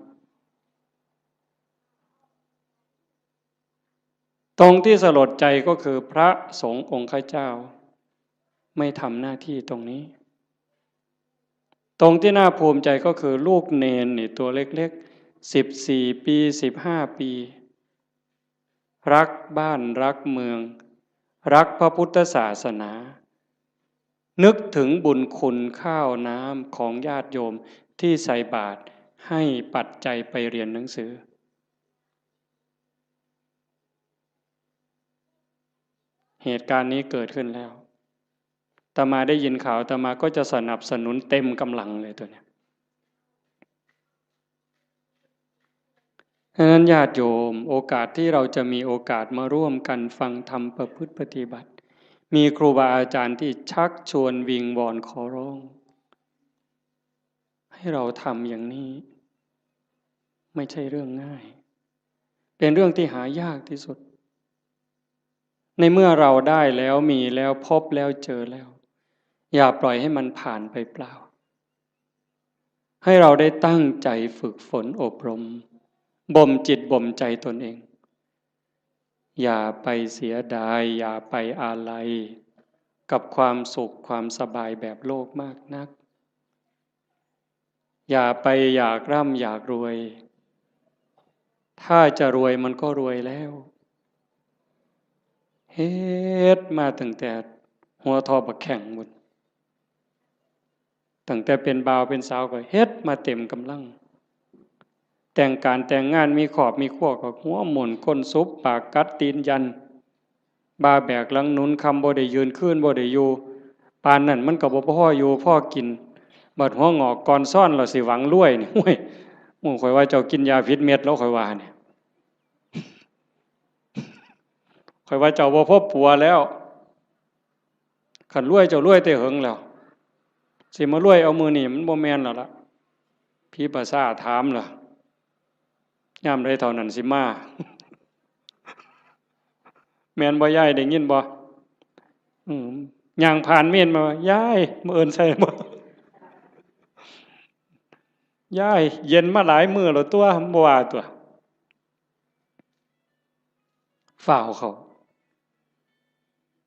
ตรงที่สลดใจก็คือพระสงฆ์องค์ข้าเจ้า ไม่ทำหน้าที่ตรงนี้ ตรงที่น่าภูมิใจก็คือลูกเณรนี่ตัวเล็กๆ สิบสี่ปี สิบห้าปี รักบ้านรักเมือง รักพระพุทธศาสนา นึกถึงบุญคุณข้าวน้ำของญาติโยมที่ใส่บาตรให้ปัจจัยไปเรียนหนังสือ เหตุการณ์นี้เกิดขึ้นแล้ว อาตมาได้ยินข่าว อาตมาก็จะสนับสนุนเต็มกำลังเลยตัวเนี้ย ฉะนั้นญาติโยม โอกาสที่เราจะมีโอกาสมาร่วมกันฟังธรรมประพฤติปฏิบัติ มีครูบาอาจารย์ที่ชักชวนวิงวอนขอร้อง ให้เราทำอย่างนี้ ไม่ใช่เรื่องง่าย เป็นเรื่องที่หายากที่สุด ในเมื่อเราได้แล้วมีแล้วพบแล้วเจอแล้ว อย่าปล่อยให้มันผ่านไปเปล่า ให้เราได้ตั้งใจฝึกฝนอบรม บ่มจิตบ่มใจตนเอง อย่าไปเสียดาย อย่าไปอาลัย กับความสุขความสบายแบบโลกมากนัก อย่าไปอยากร่ำอยากรวย ถ้าจะรวยมันก็รวยแล้ว เฮ็ดมาตั้งแต่หัวทอบักแข้งพุ้น ตั้งแต่เป็นบ่าวเป็นสาวก็เฮ็ดมาเต็มกำลัง แต่งการแต่งงานมีครอบมีครัวก็หัวหมุนก้นสุบปากกัดตีนยัน บ่าแบกหลังหนุน ค่ำบ่ได้ยืน คืนบ่ได้อยู่ ปานนั้นมันก็บ่พออยู่พอกิน บัดหัวงอกก่อนซ้อน เราสิหวังรวยนี่ โอ้ย หมู่ข่อยว่าเจ้ากินยาผิดเม็ดแล้ว ข่อยว่าเนี่ย ข่อยว่าเจ้าบ่พอปัวแล้ว คันรวยเจ้ารวยแต่เหิงแล้ว สิมารวยเอามื้อนี้มันบ่แม่นแล้วล่ะ ผีประสาทถามล่ะ ยามใดเท่านั้นสิมา แม่นบ่ยาย ได้ยินบ่ อืม ย่างผ่านเมนมาว่า ยาย มื้ออื่นใส่บ่ ยาย เย็นมาหลายมื้อแล้วตัว บ่ว่าตัว ฟ้าวเข้า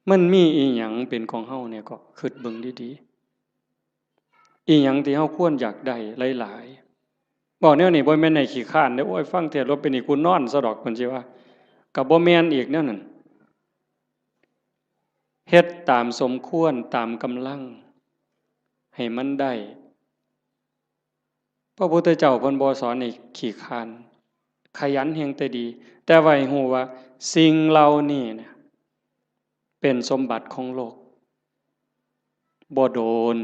มันมีอีหยังเป็นของเฮาเนี่ยก็คิดเบิ่งดีๆ อีหยังที่เฮาควรอยากได้หลายๆ บอกแนวนี้บ่แม่นให้ขี้คร้านเด้อ โอ้ย ฟังเทศน์แล้วเป็นนี่กูนอนซะดอก เพิ่นสิว่า ก็บ่แม่นอีกแนวนั้น เฮ็ดตามสมควร ตามกำลัง ให้มันได้ พระพุทธเจ้าเพิ่นบ่สอนให้ขี้คร้าน ขยันแฮงแต่ดี แต่ว่าให้ฮู้ว่าสิ่งเหล่านี้เนี่ย เป็นสมบัติของโลก บ่โดน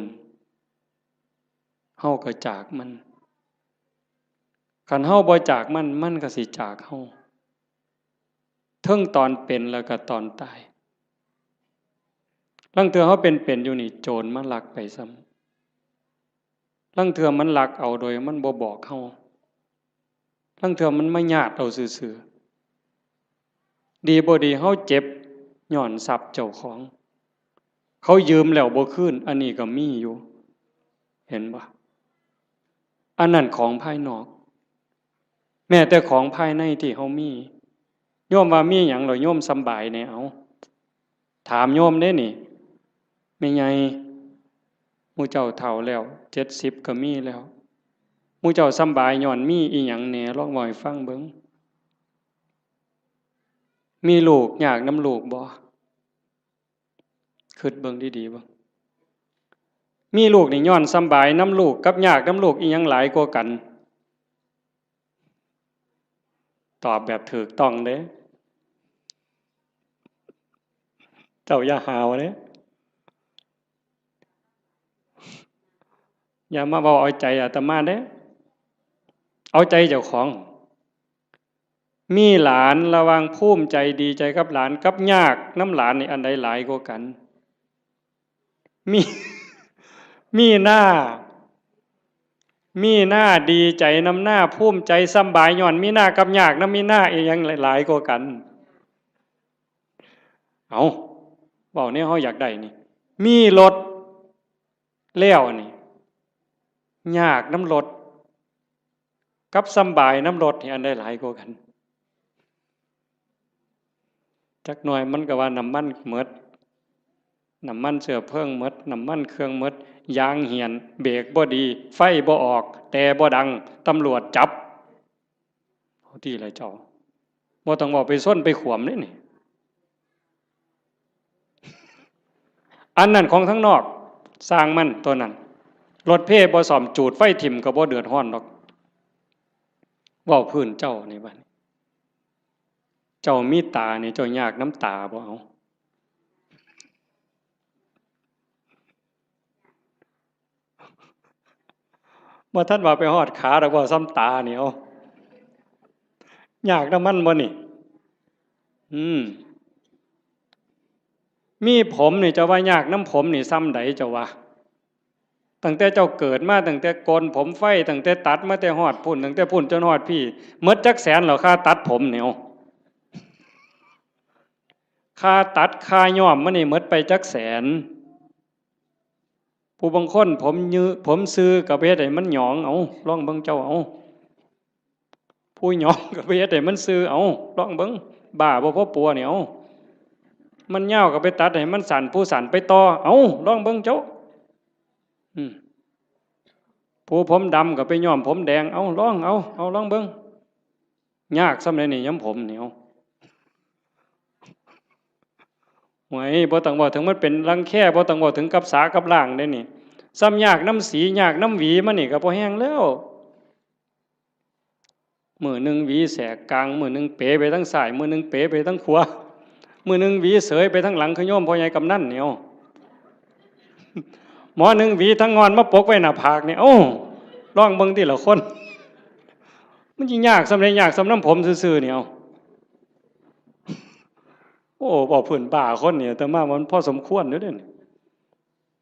เฮาก็จากมัน คันเฮาบ่จากมัน มันก็สิจากเฮา เทิงตอนเป็นแล้วก็ตอนตาย ลางเทื่อเฮาเป็นๆ อยู่นี่ โจรมาลักไปซ้ำ ลางเทื่อมันลักเอาโดยมันบ่บอกเฮา ลางเทื่อมันมาญาติเอาซื่อๆ ดีบ่ดีเฮาเจ็บย้อนทรัพย์เจ้าของ เขายืมแล้วบ่คืน อันนี้ก็มีอยู่ เห็นบ่? อันนั้นของภายนอก แม้แต่ของภายในที่เฮามี โยมว่ามีหยังเหรอ โยมสำบายแหน่ เอา ถามโยมเด้นี่ แม่ใหญ่ หมู่เจ้าเฒ่าแล้ว เจ็ดสิบก็มีแล้ว หมู่เจ้าสำบายย้อนมีอีหยังแหน่ ลองเว้าให้ฟังเบิ่ง มีลูกยากนำลูกบ่? คิดเบิ่งดีๆ เบิ่ง มีลูกนี่ย้อนสำบายนำลูกกับยากนำลูกอีหยังหลายกว่ากัน? ตอบแบบถูกต้องเด้ เจ้าอย่าหาวเด้ อย่ามาเว้าเอาใจอาตมาเด้ เอาใจเจ้าของ มีหลานระหว่างภูมิใจดีใจกับหลานกับยากนำหลานนี่อันใดหลายกว่ากัน? มี มีหน้า มีหน้าดีใจนำหน้า ภูมิใจสำบายย้อนมีหน้ากับยากนำมีหน้าอีหยังหลายกว่ากัน? เอา เว้าแนวเฮาอยากได้นี่ มีรถแล้วนี่ ยากนำรถ กับสำบายนำรถนี่อันใดหลายกว่ากัน? จักหน่อยมันก็ว่าน้ำมันหมด น้ำมันเชื้อเพลิงหมด น้ำมันเครื่องหมด ยางเหี่ยน เบรกบ่ดี ไฟบ่ออก แต่บ่ดัง ตำรวจจับ เอาติล่ะเจ้า บ่ต้องเว้าไปชนไปขวมเด้นี่ อันนั้นของทางนอก ซ่างมันตัวนั้น รถเพบ่ซ่อม จูดไฟถิ่มก็บ่เดือดร้อนดอก เว้าพื้นเจ้านี่บัดนี้ เจ้ามีตานี่ เจ้ายากนำตาบ่ เอา บ่ทันว่าไปฮอดขาดอก เว้าซ่ำตานี่ เอา ยากนำมันบ่นี่? อืม มีผมนี่ เจ้าว่ายากนำผมนี่ซ่ำใดเจ้าว่า? ตั้งแต่เจ้าเกิดมา ตั้งแต่โกนผมไฟ ตั้งแต่ตัดมาแต่ฮอดพุ้น ตั้งแต่พุ้นจนฮอดพี้ หมดจักแสนแล้ว ค่าตัดผมนี่ เอา ค่าตัด ค่าย้อมมันนี่หมดไปจักแสน? ผู้บางคนผมยือ ผมซื่อก็ไปเฮ็ดให้มันหยอง เอา ลองเบิ่งเจ้า เอา ผู้หยองก็ไปเฮ็ดให้มันซื่อ เอา ลองเบิ่ง บ้าบ่พอปัวนี่ เอา มันยาวก็ไปตัดให้มันสั้น ผู้สั้นไปต่อ เอา ลองเบิ่งเจ้า อืม ผู้ผมดำก็ไปย้อมผมแดง เอา ลอง เอา เอา ลองเบิ่ง ยากซ่ำใดนี่ ย้อมผมนี่ เอา โอ้ย บ่ต้องเว้าถึงมันเป็นรังแค บ่ต้องเว้าถึงกับสากับล้างเด้นี่ ซ่ำยากนำสี ยากนำหวีมันนี่ก็พอแฮงแล้ว มื้อหนึ่งหวีแสกกลาง มื้อหนึ่งเป๋ไปทางซ้าย มื้อหนึ่งเป๋ไปทางขวา มื้อหนึ่งหวีเสยไปทางหลัง คือโยมพ่อใหญ่กำนันนี่ เอา หมอหนึ่งหวีทางงอนมาปกไว้หน้าผากนี่ เอ้า ลองเบิ่งติล่ะคน มันสิยากซ่ำใด ยากซ่ำนำผมซื่อๆ นี่ เอา โอ้ เว้าพื้นบ้าคนนี่ อาตมาว่ามันพอสมควรอยู่เด้นี่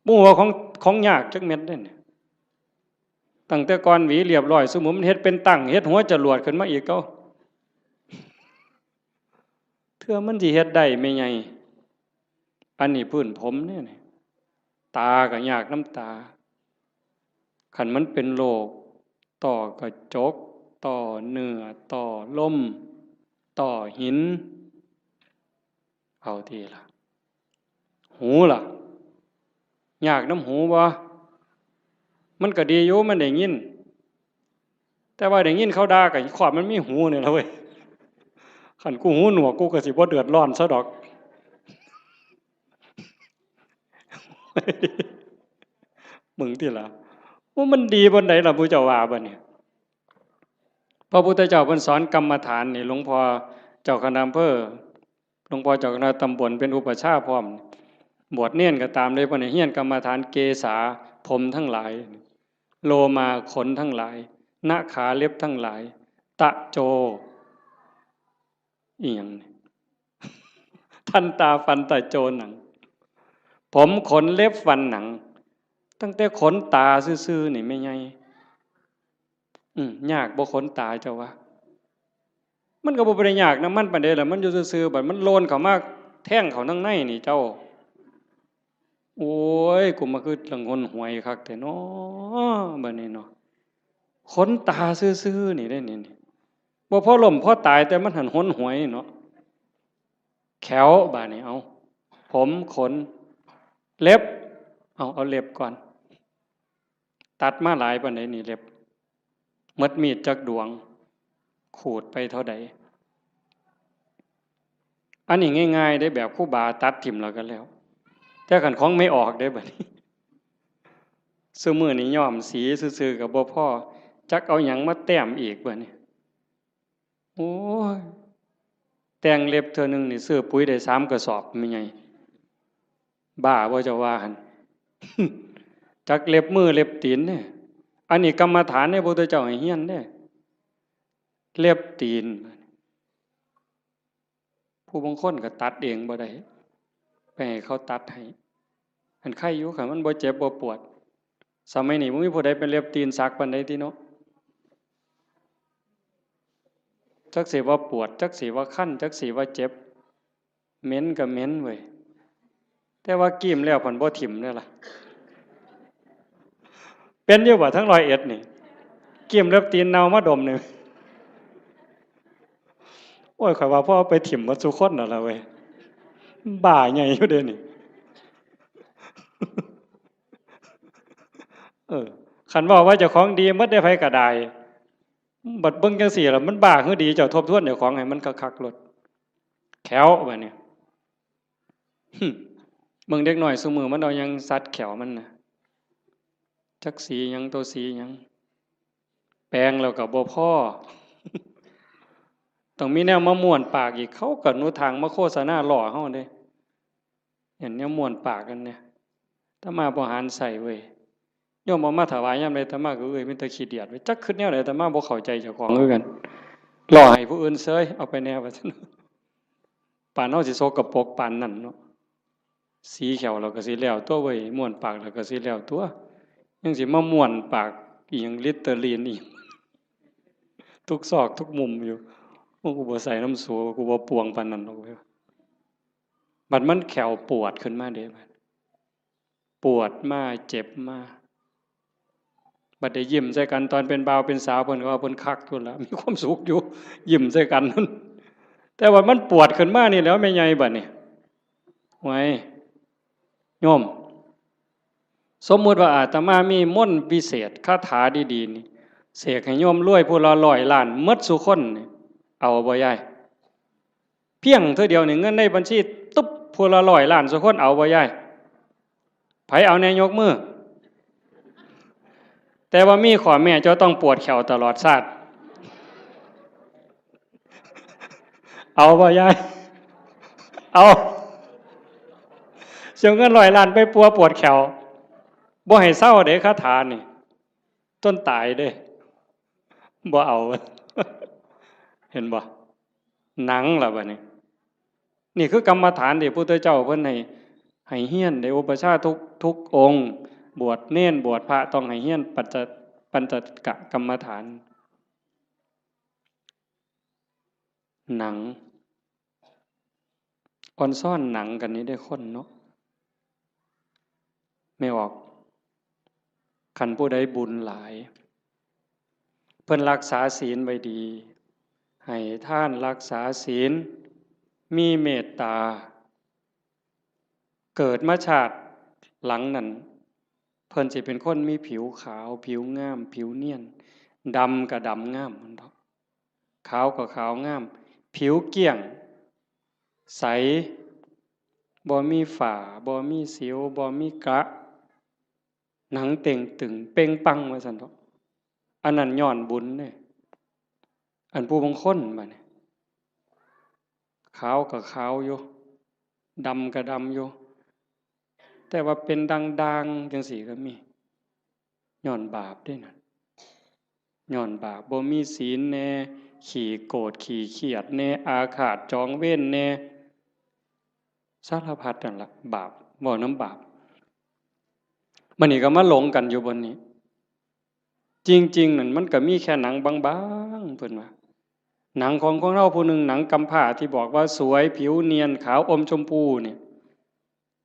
บ่ฮู้ว่าของ ของยากจักเม็ดเด้นี่ ตั้งแต่ก่อนหวีเรียบร้อย ซุมื้อมันเฮ็ดเป็นตั้ง เฮ็ดหัวจรวดขึ้นมาอีก เอ้า เทื่อมันสิเฮ็ดได้แม่ใหญ่ อันนี้พื้นผมเด้นี่ ตาก็ยากนำตา คันมันเป็นโรคต้อกระจก ต้อเนื้อ ต้อลม ต้อหิน เอาติล่ะ หูล่ะ ยากนำหูบ่? มันก็ดีอยู่ มันได้ยิน แต่ว่าได้ยินเขาด่าก็ครอบมันมีหูนี่ล่ะเว้ย คันกูหูหนวกกูก็สิบ่เดือดร้อนซะดอก มึงติล่ะ ว่ามันดีปานใดล่ะ ผู้เจ้าว่าบัดนี้ พระพุทธเจ้าเพิ่นสอนกรรมฐานนี่ หลวงพ่อเจ้าคณะอำเภอ หลวงพ่อเจ้าคณะตำบลเป็นอุปัชฌาย์พร้อม บวชเณรก็ตามเลย เพิ่นให้เฮียนกรรมฐาน เกสา ผมทั้งหลาย โลมา ขนทั้งหลาย นะขา เล็บทั้งหลาย ตะโจ อีหยังนี่ ทันตา ฟัน ตะโจ หนัง ผม ขน เล็บ ฟัน หนัง ตั้งแต่ขนตาซื่อๆนี่แม่ใหญ่ อืม ยากบ่ขนตาเจ้าว่า มันก็บ่ได้ยากนำมันปานใดล่ะ มันอยู่ซื่อๆ บัดมันโลนเข้ามาแทงเข้าทางในนี่เจ้า โอ้ย กูมาคือละงนหวยคักแท้น้อ บัดนี้เนาะ ขนตาซื่อๆ นี่เด้นี่ นี่ บ่พอล้มพอตาย แต่มันหั้นหนหวยเนาะ แข้ว บาดนี้ เอา ผม ขน เล็บ เอา เอาเล็บก่อน ตัดมาหลายปานใดนี่เล็บ หมดมีดจักดวง ขูดไปเท่าใด อันนี้ง่ายๆเด้ แบบครูบาตัดถิ่มแล้วก็แล้ว แต่คันของแม่ออกเด้บัดนี้ ซุมื้อนี้ย้อมสีซื่อๆก็บ่พอ จักเอาหยังมาแต้มอีกบัดนี้ โอ้ย แต่งเล็บเทื่อหนึ่งนี่ซื้อปุ๋ยได้สามกระสอบแม่ใหญ่ บ้าบ่เจ้าว่าหั่น จักเล็บมือเล็บตีนเด้ อันนี้กรรมฐานเด้ พระพุทธเจ้าให้เฮียนเด้ เล็บตีน ผู้บางคนก็ตัดเองบ่ได้ ไปให้เขาตัดให้ อันไคอยู่ คันมันบ่เจ็บบ่ปวด สมัยนี้บ่มีผู้ใดเป็นเล็บตีนสักปานใดติเนาะ จักสิว่าปวด จักสิว่าคัน จักสิว่าเจ็บ เหม็นก็เหม็นเว้ย แต่ว่ากีมแล้วพันบ่ถิ่มเด้อล่ะ เป็นอยู่บ่ทั้งร้อยเอ็ดนี่ กีมเล็บตีนเน่ามาดมนี่ โอ้ย ข้อยว่าพอเอาไปถิ่มหมดซุคนนั่นล่ะเว้ย บ้าใหญ่อยู่เด้นี่ เออ คันเว้าว่าเจ้าของดีหมดได้ ไผก็ได้ บัดเบิ่งจังซี่ล่ะ มันบ้าคือดี เจ้าทบทวนเจ้าของให้มันคักๆโลด แข้วบัดนี้ หึ เบิ่งเด็กน้อยซุมื้อมันเอาหยังสัดแข้วมันน่ะ จักสีหยัง ตัวสีหยัง แปรงแล้วก็บ่พอ ต้องมีแนวมาม้วนปากอีก เขาก็หนุทางมาโฆษณาล้อเฮาเด้ เห็นแนวม้วนปากกันเนี่ย อาตมาบ่หันใส่เว้ย โยมเอามาถวายยามใด อาตมาก็เอ้ย มีแต่ขี้เดียดเว้ย จักคิดแนวใด อาตมาบ่เข้าใจเจ้าของคือกัน ล้อให้ผู้อื่นเซย เอาไปแน่ว่าซั่น ปานเฮาสิสกปรกปานนั้นเนาะ สีแข้วเราก็สิแล้วตัวเว้ย ม้วนปากเราก็สิแล้วตัว ยังสิมาม้วนปากอีหยัง ลิตเตอรีนอีหยัง ทุกซอกทุกมุมอยู่ โอ้ กูบ่ใส่น้ำสู กูบ่ปวงปานนั้นดอกเว้ย บัดมันแข้วปวดขึ้นมาเด้ บัดปวดมา เจ็บมา บัดได้ยิ้มใส่กันตอนเป็นบ่าวเป็นสาว เพิ่นก็ว่าเพิ่นคักอยู่ล่ะ มีความสุขอยู่ ยิ้มใส่กัน แต่ว่ามันปวดขึ้นมานี่แหล้วแม่ใหญ่บัดนี้ ไว้ โยม สมมุติว่าอาตมามีมนต์วิเศษ คาถาดีๆนี่ เสกให้โยมรวยผู้ละร้อยล้านหมดซุคนนี่ เอาบ่ยาย เพียงเทื่อเดียวนี่ เงินในบัญชีตุ๊บ ผู้ละร้อยล้านซุคน เอาบ่ยาย ไผเอาแน่ยกมือ แต่ว่ามีข้อแม้ เจ้าต้องปวดแข้วตลอดชาติ เอาบ่ยาย เอา สิเอาเงินร้อยล้านไปปัวปวดแข้ว บ่ให้เซาเด้ คาถานี่ จนตายเด้ บ่เอา เห็นบ่ หนังล่ะบัดนี้ นี่คือกรรมฐานที่พระพุทธเจ้าเพิ่นให้ ให้เฮียน ได้อุปัชฌาย์ทุก ทุกองค์ บวชเณร บวชพระ ต้องให้เฮียนปัญจ ปัญจกกรรมฐาน หนัง อ่อนซ้อนหนังกันนี่ได้คนเนาะ แม่ออก คันผู้ใดบุญหลาย เพิ่นรักษาศีลไว้ดี ให้ทาน รักษาศีล มีเมตตา เกิดมาชาติหลังนั้น เพิ่นสิเป็นคนมีผิวขาว ผิวงาม ผิวเนียน ดำก็ดำงาม มันเถาะ ขาวก็ขาวงาม ผิวเกลี้ยง ใส บ่มีฝ้า บ่มีสิว บ่มีกระ หนังเต่งตึง เป่งปัง ว่าซั่นเถาะ อันนั้นย้อนบุญเด้ อันผู้บางคนบัดนี้ ขาวก็ขาวอยู่ ดำก็ดำอยู่ แต่ว่าเป็นด่างๆจังซี้ก็มี ย้อนบาปเด้นั่น ย้อนบาป บ่มีศีลแน่ ขี้โกรธ ขี้เครียดแน่ อาฆาตจองเวรแน่ สารพัดนั่นล่ะ บาป เว้านำบาป บัดนี้ก็มาหลงกันอยู่บนนี้ จริงๆ นั่นมันก็มีแค่หนังบางๆ เพิ่นว่า หนังของคนเฮาผู้หนึ่ง หนังกำพร้าที่บอกว่าสวย ผิวเนียน ขาวอมชมพูเนี่ย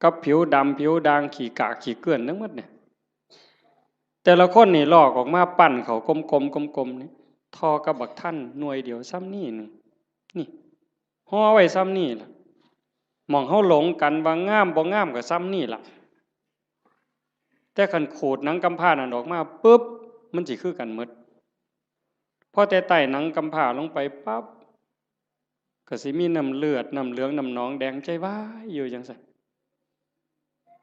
กับผิวดำ ผิวด่าง ขี้กากขี้เกลื่อนทั้งหมดเนี่ย แต่ละคนนี่ลอกออกมาปั้นเข้ากลมๆ กลมๆ นี่ ท่อกับบักทันหน่วยเดียวส่ำนี้หนึ่ง นี่ ห่อไว้ส่ำนี้ล่ะ หม่องเฮาหลงกันว่างามบ่งามก็ส่ำนี้ล่ะ แต่คันขูดหนังกำพร้านั่นออกมาปุ๊บ มันสิคือกันหมด พอแต่ไต่หนังกำพร้าลงไปปั๊บ ก็สิมีน้ำเลือด น้ำเหลือง น้ำหนองแดง ใจวายอยู่จั่งซั้น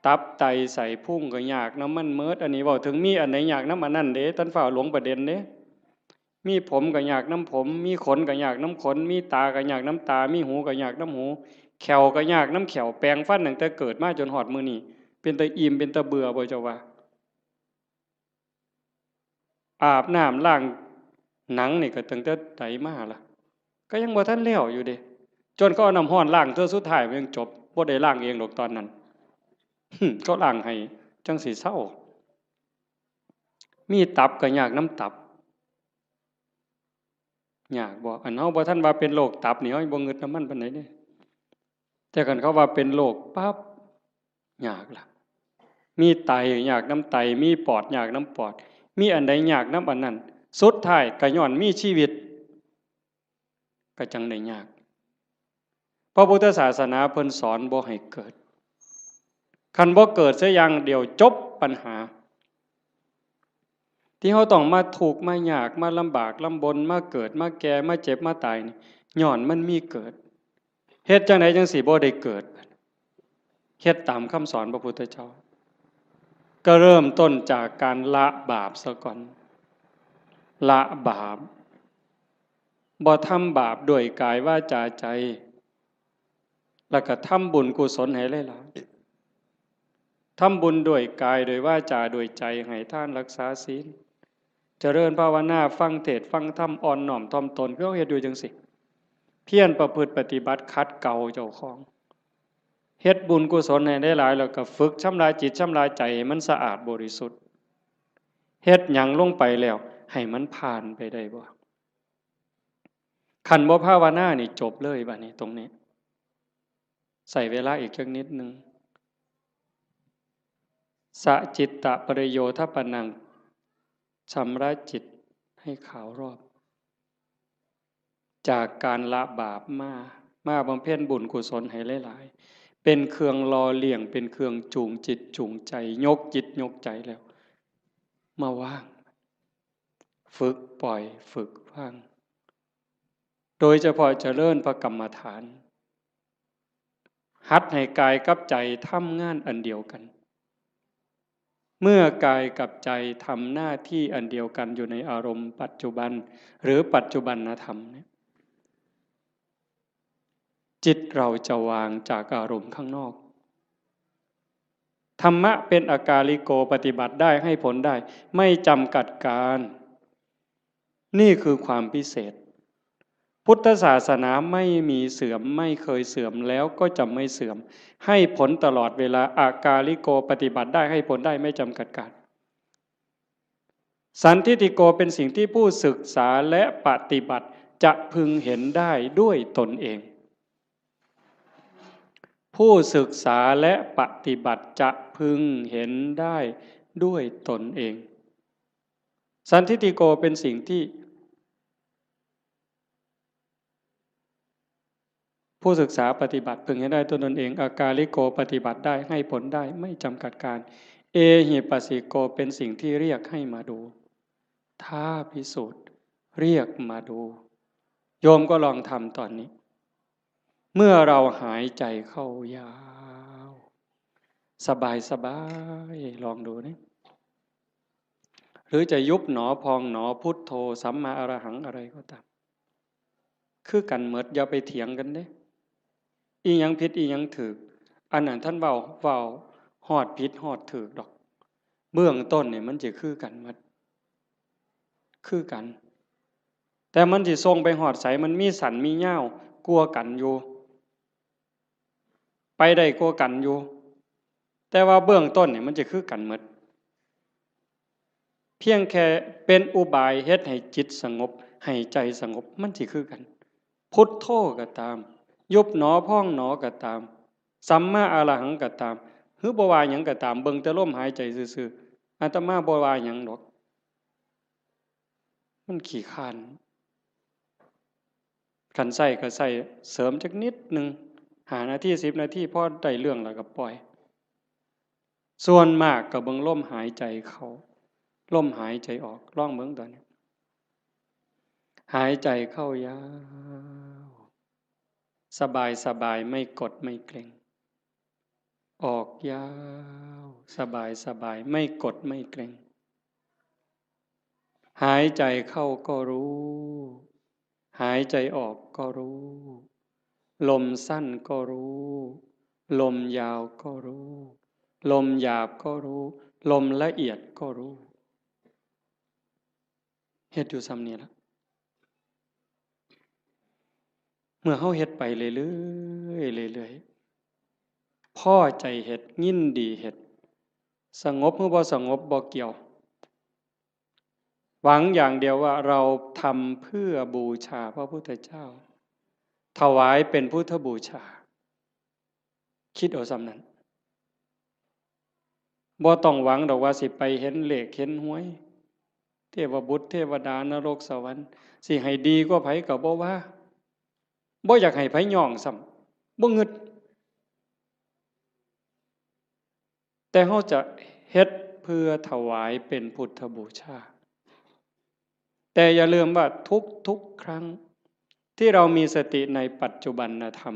ตับไตไส้พุงก็ยากนำมันหมด อันนี้เว้าถึงมีอันใดยากนำอันนั้นเด้ ท่านฟ้าวหลงประเด็นเด้ มีผมก็ยากนำผม มีขนก็ยากนำขน มีตาก็ยากนำตา มีหูก็ยากนำหู แข้วก็ยากนำแข้ว แปรงฟันตั้งแต่เกิดมาจนฮอดมื้อนี้ เป็นตาอิ่ม เป็นตาเบื่อบ่เจ้าว่า อาบน้ำล้างหนังนี่ก็ตั้งแต่ใดมาล่ะ ก็ยังบ่ทันแล้วอยู่เด้ จนเขาเอาน้ำร้อนล้างเทื่อสุดท้ายมันยังจบ บ่ได้ล้างเองดอกตอนนั้น เขาล้างให้จั่งสิเซา มีตับก็ยากนำตับ ยากบ่ อันเฮาบ่ทันว่าเป็นโรคตับนี่ เฮายังบ่งึดนำมันปานใดเด้ แต่คันเขาว่าเป็นโรคปั๊บ ยากล่ะ มีไตยากนำไต มีปอดยากนำปอด มีอันใดยากนำอันนั้น สุดท้ายก็ย้อนมีชีวิต ก็จั่งได้ยาก พระพุทธศาสนาเพิ่นสอนบ่ให้เกิด คันบ่เกิดเสียอย่างเดียวจบปัญหา ที่เฮาต้องมาทุกข์มายาก มาลำบากลำบน มาเกิด มาแก่ มาเจ็บ มาตายนี่ ย้อนมันมีเกิด เฮ็ดจั่งใดจั่งสิบ่ได้เกิด เฮ็ดตามคำสอนพระพุทธเจ้า ก็เริ่มต้นจากการละบาปซะก่อน ละบาป บ่ทำบาปด้วยกายวาจาใจ แล้วก็ทำบุญกุศลให้หลายๆ ทำบุญด้วยกาย ด้วยวาจา ด้วยใจ ให้ทาน รักษาศีล เจริญภาวนา ฟังเทศน์ฟังธรรม อ่อนน้อมถ่อมตน คือเฮาเฮ็ดอยู่จั่งซี้ เพียรประพฤติปฏิบัติ ขัดเกลาเจ้าของ เฮ็ดบุญกุศลให้หลายๆ แล้วก็ฝึกชำระจิตชำระใจให้มันสะอาดบริสุทธิ์ เฮ็ดหยังลงไปแล้ว ให้มันผ่านไปได้บ่ คันบ่ภาวนานี่จบเลยบัดนี้ตรงนี้ ใช้เวลาอีกจักนิดหนึ่ง สะจิตตะปริโยทปนัง ชำระจิตให้ขาวรอบ จากการละบาปมา มาบำเพ็ญบุญกุศลให้หลายๆ เป็นเครื่องหล่อเลี้ยง เป็นเครื่องจูงจิตจูงใจ ยกจิตยกใจแล้ว มาวาง ฝึกปล่อย ฝึกวาง โดยเฉพาะเจริญพระกรรมฐาน หัดให้กายกับใจทำงานอันเดียวกัน เมื่อกายกับใจทำหน้าที่อันเดียวกันอยู่ในอารมณ์ปัจจุบัน หรือปัจจุบันธรรมเนี่ย จิตเราจะวางจากอารมณ์ข้างนอก ธรรมะเป็นอากาลิโก ปฏิบัติได้ ให้ผลได้ ไม่จำกัดการ นี่คือความพิเศษ พุทธศาสนาไม่มีเสื่อม ไม่เคยเสื่อม แล้วก็จะไม่เสื่อม ให้ผลตลอดเวลา อากาลิโก ปฏิบัติได้ ให้ผลได้ ไม่จำกัดการ สันทิฏฐิโก เป็นสิ่งที่ผู้ศึกษาและปฏิบัติจะพึงเห็นได้ด้วยตนเอง ผู้ศึกษาและปฏิบัติจะพึงเห็นได้ด้วยตนเอง สันทิฏฐิโก เป็นสิ่งที่ ผู้ศึกษาปฏิบัติพึงให้ได้ด้วยตนเอง อากาลิโก ปฏิบัติได้ ให้ผลได้ ไม่จำกัดการ เอหิปัสสิโก เป็นสิ่งที่เรียกให้มาดู ท้าพิสูจน์ เรียกมาดู โยมก็ลองทำตอนนี้ เมื่อเราหายใจเข้ายาว สบายสบาย ลองดูนี่ หรือจะยุบหนอพองหนอ พุทโธ สัมมาอรหัง อะไรก็ตาม คือกันหมด อย่าไปเถียงกันเด้ อีหยังผิดอีหยังถูก อันนั้นท่านเว้า เว้าฮอดผิดฮอดถูกดอก เบื้องต้นนี่มันจะคือกันหมด คือกัน แต่มันสิส่งไปฮอดไส มันมีสั้นมียาวกว่ากันอยู่ ไปได้กว่ากันอยู่ แต่ว่าเบื้องต้นนี่มันจะคือกันหมด พียงแค่เป็นอุบายเฮ็ดให้จิตสงบ ให้ใจสงบ มันสิคือกัน พุทโธก็ตาม ยุบหนอพองหนอก็ตาม สัมมาอรหังก็ตาม หรือบ่ว่าหยังก็ตาม เบิ่งแต่ลมหายใจซื่อๆ อาตมาบ่ว่าหยังดอก มันขี้คร้าน คันใช้ก็ใช้เสริมจักนิดหนึ่ง ห้านาที สิบนาที พอได้เรื่องแล้วก็ปล่อย ส่วนมากก็เบิ่งลมหายใจเข้า ลมหายใจออก ลองเบิ่งตอนนี้ หายใจเข้ายาว สบายสบาย ไม่กดไม่เกร็ง ออกยาว สบายสบาย ไม่กดไม่เกร็ง หายใจเข้าก็รู้ หายใจออกก็รู้ ลมสั้นก็รู้ ลมยาวก็รู้ ลมหยาบก็รู้ ลมละเอียดก็รู้ เฮ็ดอยู่ส่ำนี้ล่ะ เมื่อเฮาเฮ็ดไปเรื่อยๆ เรื่อยๆ พอใจเฮ็ด ยินดีเฮ็ด สงบหรือบ่สงบบ่เกี่ยว หวังอย่างเดียวว่าเราทำเพื่อบูชาพระพุทธเจ้า ถวายเป็นพุทธบูชา คิดเอาส่ำนั้น บ่ต้องหวังดอกว่าสิไปเห็นเลขเห็นหวย เทวบุตรเทวดานรกสวรรค์ สิให้ดีกว่าไผก็บ่ว่า บ่อยากให้ไผย่องซ้ำ บ่งึด แต่เฮาจะเฮ็ดเพื่อถวายเป็นพุทธบูชา แต่อย่าลืมว่าทุกๆ ครั้งที่เรามีสติในปัจจุบันธรรม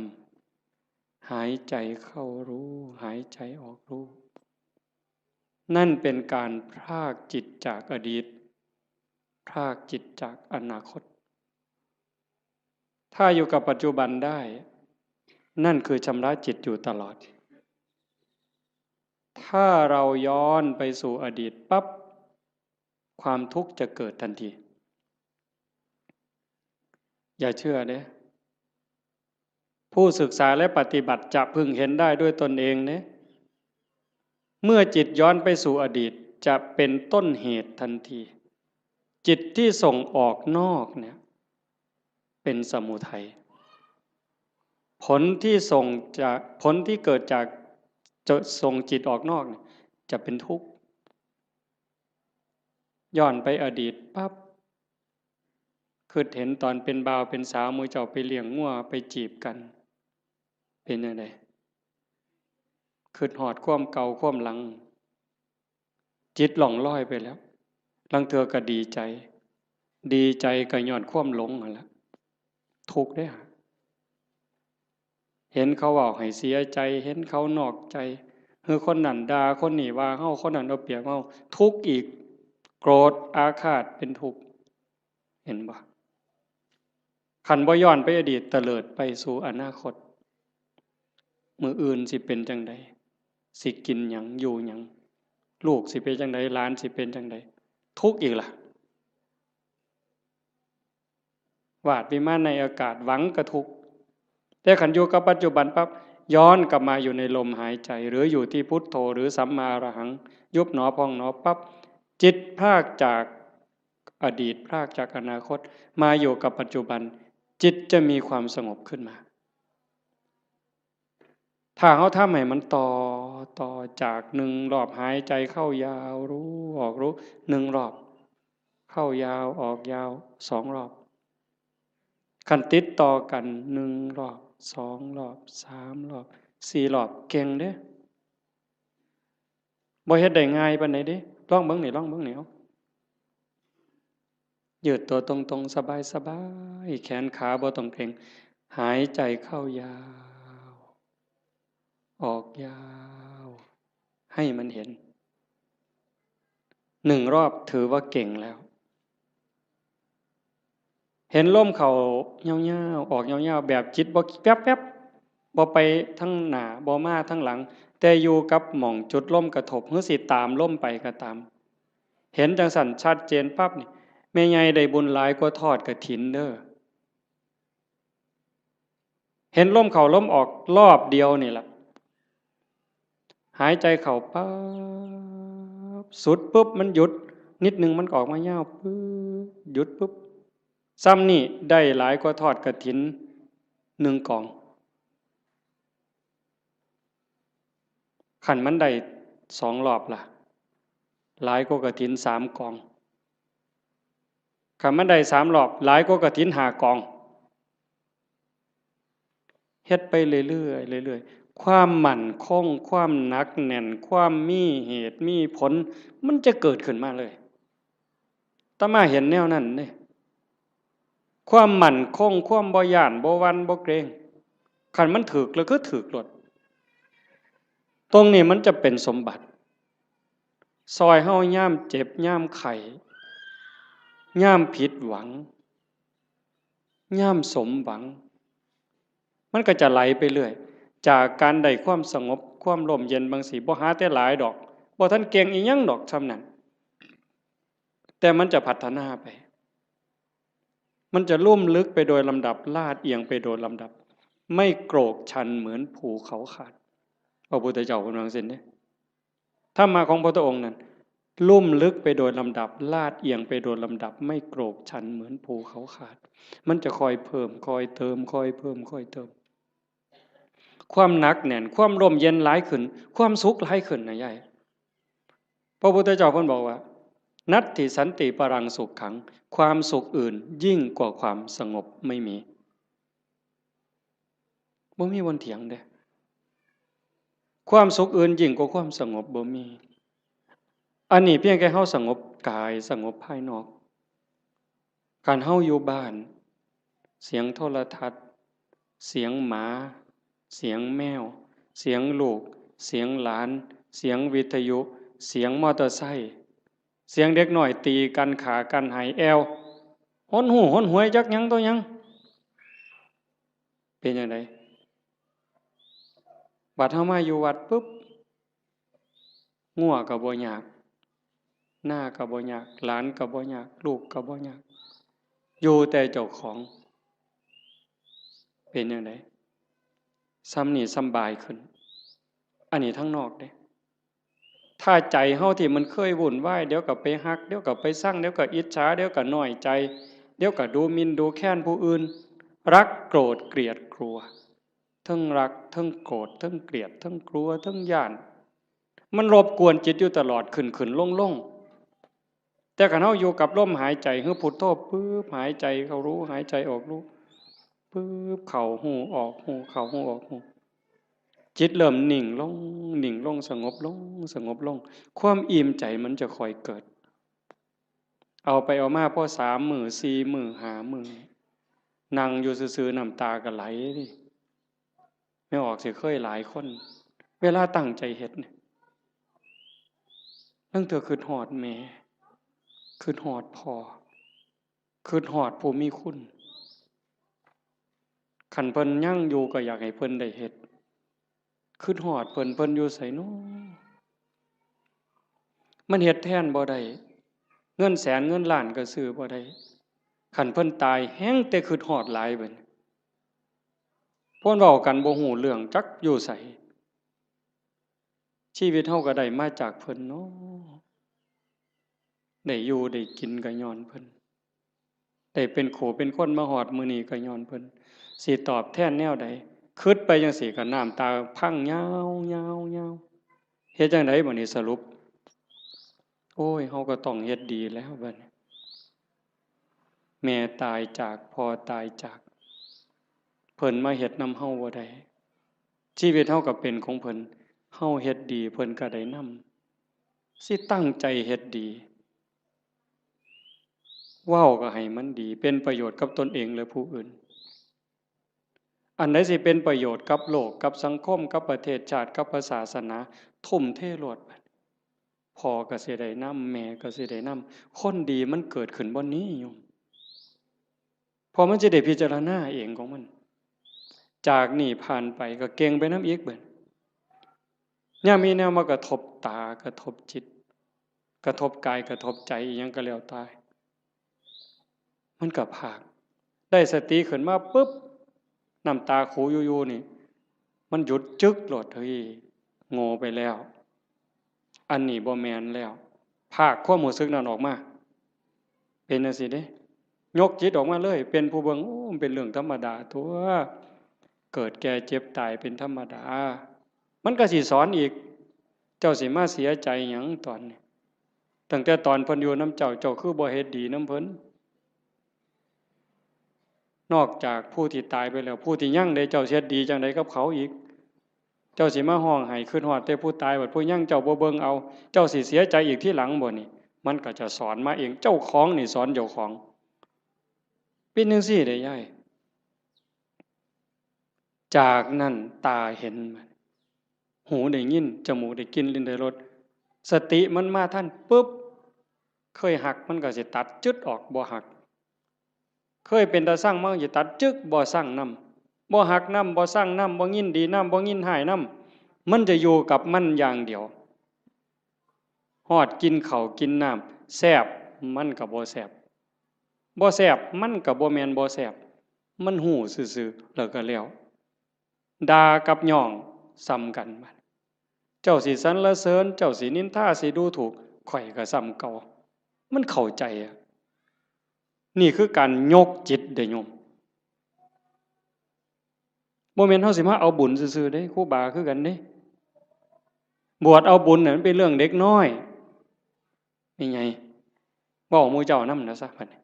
หายใจเข้ารู้ หายใจออกรู้ นั่นเป็นการพรากจิตจากอดีต พรากจิตจากอนาคต ถ้าอยู่กับปัจจุบันได้ นั่นคือชำระจิตอยู่ตลอด ถ้าเราย้อนไปสู่อดีตปั๊บ ความทุกข์จะเกิดทันที อย่าเชื่อเด้ ผู้ศึกษาและปฏิบัติจะพึงเห็นได้ด้วยตนเองเด้ เมื่อจิตย้อนไปสู่อดีต จะเป็นต้นเหตุทันที จิตที่ส่งออกนอกเนี่ย เป็นสมุทัย ผลที่ส่งจาก ผลที่เกิดจากจะส่งจิตออกนอกเนี่ย จะเป็นทุกข์ ย้อนไปอดีตปั๊บ คิดเห็นตอนเป็นบ่าวเป็นสาว หมู่เจ้าไปเลี้ยงงัวไปจีบกัน เป็นจั่งใด คิดฮอดความเก่าความหลัง จิตล่องลอยไปแล้ว ลางเทื่อก็ดีใจ ดีใจก็ย้อนความหลงนั่นแหละ ทุกข์เด้อ เห็นเขาเว้าให้เสียใจ เห็นเขานอกใจ หรือคนนั้นด่า คนนี้ว่าเฮา คนนั้นเอาเปรียบเฮา ทุกข์อีก โกรธอาฆาตเป็นทุกข์ เห็นบ่ คันบ่ย้อนไปอดีต เตลิดไปสู่อนาคต มื้ออื่นสิเป็นจั่งใด สิกินหยัง อยู่หยัง ลูกสิเป็นจั่งใด หลานสิเป็นจั่งใด ทุกข์อีกล่ะ วาดวิมานในอากาศ หวังก็ทุกข์ แต่คันอยู่กับปัจจุบันปั๊บ ย้อนกลับมาอยู่ในลมหายใจ หรืออยู่ที่พุทโธ หรือสัมมาอรหัง ยุบหนอพองหนอปั๊บ จิตพรากจากอดีต พรากจากอนาคต มาอยู่กับปัจจุบัน จิตจะมีความสงบขึ้นมา ถ้าเฮาทำให้มันต่อ ต่อจากหนึ่งรอบหายใจเข้ายาวรู้ ออกรู้ หนึ่งรอบ เข้ายาว ออกยาว สองรอบ คันติดต่อกัน หนึ่งรอบ สองรอบ สามรอบ สี่รอบ เก่งเด้ บ่เฮ็ดได้ง่ายปานใดเด้ ลองเบิ่งนี่ ลองเบิ่งนี่ เอา ยืดตัวตรงๆ สบายๆ แขนขาบ่ต้องเกร็ง หายใจเข้ายาว ออกยาว ให้มันเห็น หนึ่งรอบถือว่าเก่งแล้ว เห็นลมเข้ายาวๆ ออกยาวๆ แบบจิตบ่แวบๆ บ่ไปทางหน้า บ่มาทางหลัง แต่อยู่กับหม่องจุดลมกระทบ หรือสิตามลมไปก็ตาม เห็นจั่งซั้นชัดเจนปั๊บนี่ แม่ใหญ่ได้บุญหลายกว่าทอดกฐินเด้อ เห็นลมเข้าลมออกรอบเดียวนี่ล่ะ หายใจเข้าปั๊บ สุดปุ๊บมันหยุด นิดหนึ่งมันก็ออกมายาวปึ๊บ หยุดปึ๊บ ซ้ำนี่ได้หลายกว่าทอดกฐินหนึ่งกอง คันมันได้สองรอบล่ะ หลายกว่ากฐินสามกอง คันมันได้สามรอบ หลายกว่ากฐินห้ากอง เฮ็ดไปเรื่อยๆ เรื่อยๆ ความมั่นคง ความหนักแน่น ความมีเหตุมีผล มันจะเกิดขึ้นมาเลย อาตมาเห็นแนวนั้นเด้ ความมั่นคง ความบ่ย้าน บ่หวั่น บ่เกรง คันมันถืกแล้วคือถืกโลด ตรงนี้มันจะเป็นสมบัติ ซ่อยเฮายามเจ็บ ยามไข้ ยามผิดหวัง ยามสมหวัง มันก็จะไหลไปเรื่อย จากการได้ความสงบ ความร่มเย็นบางสิ บ่หาแต่หลายดอก บ่ทันเก่งอีหยังดอกส่ำนั้น แต่มันจะพัฒนาไป มันจะลุ่มลึกไปโดยลำดับ ลาดเอียงไปโดยลำดับ ไม่โกรกชันเหมือนภูเขาขาด พระพุทธเจ้าเพิ่นว่าจั่งซี้เด้ ธรรมะของพระพุทธองค์นั้น ลุ่มลึกไปโดยลำดับ ลาดเอียงไปโดยลำดับ ไม่โกรกชันเหมือนภูเขาขาด มันจะค่อยเพิ่ม ค่อยเติม ค่อยเพิ่ม ค่อยเติม ความหนักแน่น ความร่มเย็นหลายขึ้น ความสุขหลายขึ้นนะยาย พระพุทธเจ้าเพิ่นบอกว่า นัตถิสันติปรังสุขขัง ความสุขอื่นยิ่งกว่าความสงบไม่มี บ่มีบ่อนเถียงเด้ ความสุขอื่นยิ่งกว่าความสงบบ่มี อันนี้เพียงแค่เฮาสงบกาย สงบภายนอก คันเฮาอยู่บ้าน เสียงโทรทัศน์ เสียงหมา เสียงแมว เสียงลูก เสียงหลาน เสียงวิทยุ เสียงมอเตอร์ไซค์ เสียงเด็กน้อยตีกัน ฆ่ากัน ไห้แอ่ว หนหู้หนหวยจักหยังต่อหยัง เป็นจั่งใด บัดเฮามาอยู่วัดปุ๊บ งัวก็บ่ยาก นาก็บ่ยาก หลานก็บ่ยาก ลูกก็บ่ยาก อยู่แต่เจ้าของ เป็นจั่งใด ส่ำนี้สำบายขึ้น อันนี้ทางนอกเด้ ถ้าใจเฮาที่มันเคยวุ่นวาย เดี๋ยวก็ไปฮัก เดี๋ยวก็ไปซัง เดี๋ยวก็อิจฉา เดี๋ยวก็น้อยใจ เดี๋ยวก็ดูหมิ่นดูแคลนผู้อื่น รักโกรธเกลียดกลัว เทิงรัก เทิงโกรธ เทิงเกลียด เทิงกลัว เทิงย้าน มันรบกวนจิตอยู่ตลอด ขึ้นๆ ลงๆ แต่คันเฮาอยู่กับลมหายใจ คือพุทโธปึ๊บ หายใจเข้ารู้ หายใจออกรู้ ปึ๊บ เข้าฮู้ ออกฮู้ เข้าฮู้ ออกฮู้ จิตเริ่มนิ่งลง นิ่งลง สงบลง สงบลง ความอิ่มใจมันจะค่อยเกิด เอาไปเอามาพอสามมื้อ สี่มื้อ ห้ามื้อ นั่งอยู่ซื่อๆ น้ำตาก็ไหลเด้ แม่ออกสิเคยหลายคน เวลาตั้งใจเฮ็ดเนี่ย ลางเทื่อคิดฮอดแม่ คิดฮอดพ่อ คิดฮอดผู้มีคุณ คันเพิ่นยังอยู่ก็อยากให้เพิ่นได้เฮ็ด คิดฮอดเพิ่น เพิ่นอยู่ไสน้อ มันเฮ็ดแทนบ่ได้ เงินแสนเงินล้านก็ซื้อบ่ได้ คันเพิ่นตายแฮ่งแต่คิดฮอดหลายบัดนี้ เพิ่นเว้ากันบ่ฮู้เรื่อง จักอยู่ไส ชีวิตเฮาก็ได้มาจากเพิ่นเนาะ ได้อยู่ได้กินก็ญ้อนเพิ่น ได้เป็นคู่เป็นคนมาฮอดมื้อนี้ก็ญ้อนเพิ่น สิตอบแทนแนวใด คิดไปจั่งซี้ก็น้ำตาพังยาวๆๆ เฮ็ดจั่งใดบัดนี้สรุป โอ้ย เฮาก็ต้องเฮ็ดดีแล้วบัดนี้ แม่ตายจาก พ่อตายจาก เพิ่นมาเฮ็ดนำเฮาบ่ได้ ชีวิตเฮาก็เป็นของเพิ่น เฮาเฮ็ดดี เพิ่นก็ได้นำ สิตั้งใจเฮ็ดดี เว้าก็ให้มันดี เป็นประโยชน์กับตนเองและผู้อื่น อันใดสิเป็นประโยชน์กับโลก กับสังคม กับประเทศชาติ กับพระศาสนา ทุ่มเทโลด พ่อก็สิได้นำ แม่ก็สิได้นำ คนดีมันเกิดขึ้นบ่นี้โยม เพราะมันสิได้พิจารณาเองของมัน จากนี้ผ่านไปก็เก่งไปนำอีกบัด ยามมีแนวมากระทบตา กระทบจิต กระทบกาย กระทบใจ อิหยังก็แล้วแต่ มันก็พาก ได้สติขึ้นมาปุ๊บ น้ำตาคูอยู่ๆ นี่ มันหยุดจึ๊กโลด เฮ้ย โง่ไปแล้ว อันนี้บ่แม่นแล้ว พากความรู้สึกนั้นออกมา เป็นจั่งซี้เด้ ยกจิตออกมาเลย เป็นผู้เบิ่ง โอ้ มันเป็นเรื่องธรรมดาตั๊ว เกิดแก่เจ็บตายเป็นธรรมดา มันก็สิสอนอีก เจ้าสิมาเสียใจหยังตอนนี้ ตั้งแต่ตอนเพิ่นอยู่นำเจ้า เจ้าคือบ่เฮ็ดดีนำเพิ่น นอกจากผู้ที่ตายไปแล้ว ผู้ที่ยังเด้ เจ้าสิเฮ็ดดีจั่งใดกับเขาอีก เจ้าสิมาฮ้องไห้คิดฮอดแต่ผู้ตาย บัดผู้ยังเจ้าบ่เบิ่งเอา เจ้าสิเสียใจอีกทีหลังบ่นี่ มันก็จะสอนมาเอง เจ้าของนี่สอนเจ้าของ เป็นจั่งซี้เด้ยาย จากนั้นตาเห็น หูได้ยิน จมูกได้กลิ่น ลิ้นได้รส สติมันมาทันปุ๊บ เคยฮักมันก็สิตัดจึ๊ดออก บ่ฮัก เคยเป็นตาซังมันก็สิตัดจึ๊ก บ่ซังนำ บ่ฮักนำ บ่ซังนำ บ่ยินดีนำ บ่ยินร้ายนำ มันจะอยู่กับมันอย่างเดียว ฮอดกินข้าวกินน้ำ แซ่บ มันก็บ่แซ่บ บ่แซ่บ มันก็บ่แม่นบ่แซ่บ มันฮู้ซื่อๆ แล้วก็แล้ว ด่ากับย่องส่ำกัน เจ้าสิสรรเสริญ เจ้าสินินทา สิดูถูก ข้อยก็ส่ำเก่า มันเข้าใจอะ นี่คือการยกจิตเด้โยม บ่แม่นเฮาสิมาเอาบุญซื่อๆเด้ ครูบาคือกันเด้ บวชเอาบุญน่ะมันเป็นเรื่องเด็กน้อย นี่ไง เว้าหมู่เจ้านำนะซะ บัดนี้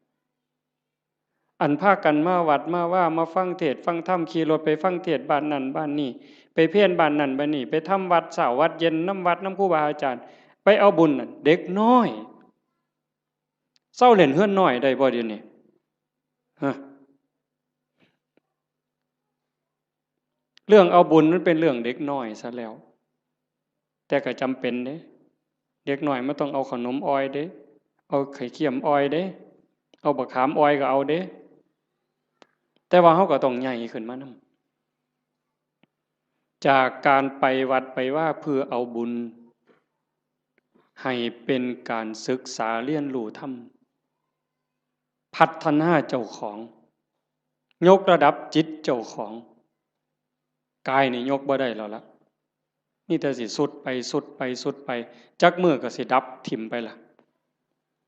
อันพากันมาวัดมาวา มาฟังเทศน์ฟังธรรม ขี่รถไปฟังเทศน์บ้านนั่นบ้านนี่ ไปเพลบ้านนั่นบ้านนี่ ไปทำวัดเช้าวัดเย็นนำวัดนำครูบาอาจารย์ ไปเอาบุญนั่น เด็กน้อย เซาเล่นเฮือนน้อยได้บ่เดี๋ยวนี้ ฮะ เรื่องเอาบุญมันเป็นเรื่องเด็กน้อยซะแล้ว แต่ก็จำเป็นเด้ เด็กน้อยมันต้องเอาขนมอ่อยเด้ เอาไข่เค็มอ่อยเด้ เอาบักขามอ่อยก็เอาเด้ แต่ว่าเฮาก็ต้องใหญ่ขึ้นมานำ จากการไปวัดไปวาเพื่อเอาบุญ ให้เป็นการศึกษาเรียนรู้ธรรม พัฒนาเจ้าของ ยกระดับจิตเจ้าของ กายนี่ยกบ่ได้แล้วละ มีแต่สิทรุดไปทรุดไปทรุดไป จักมื้อก็สิดับถิ่มไปละ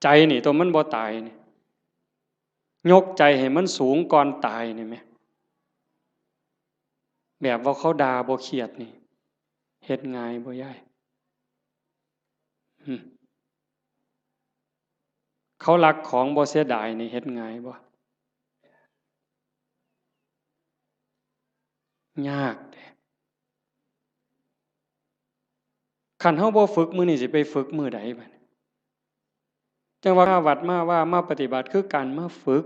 ใจนี่ตัวมันบ่ตายนี่ ยกใจให้มันสูงก่อนตายนี่แหม แบบว่าเขาด่าบ่เคียดนี่ เฮ็ดง่ายบ่ยาย หึ เขาลักของบ่เสียดายนี่เฮ็ดง่ายบ่ ยากเด้ คันเฮาบ่ฝึกมื้อนี้สิไปฝึกมื้อใดบัดนี้ จั่งว่ามาวัดมาวา มาปฏิบัติคือการมาฝึก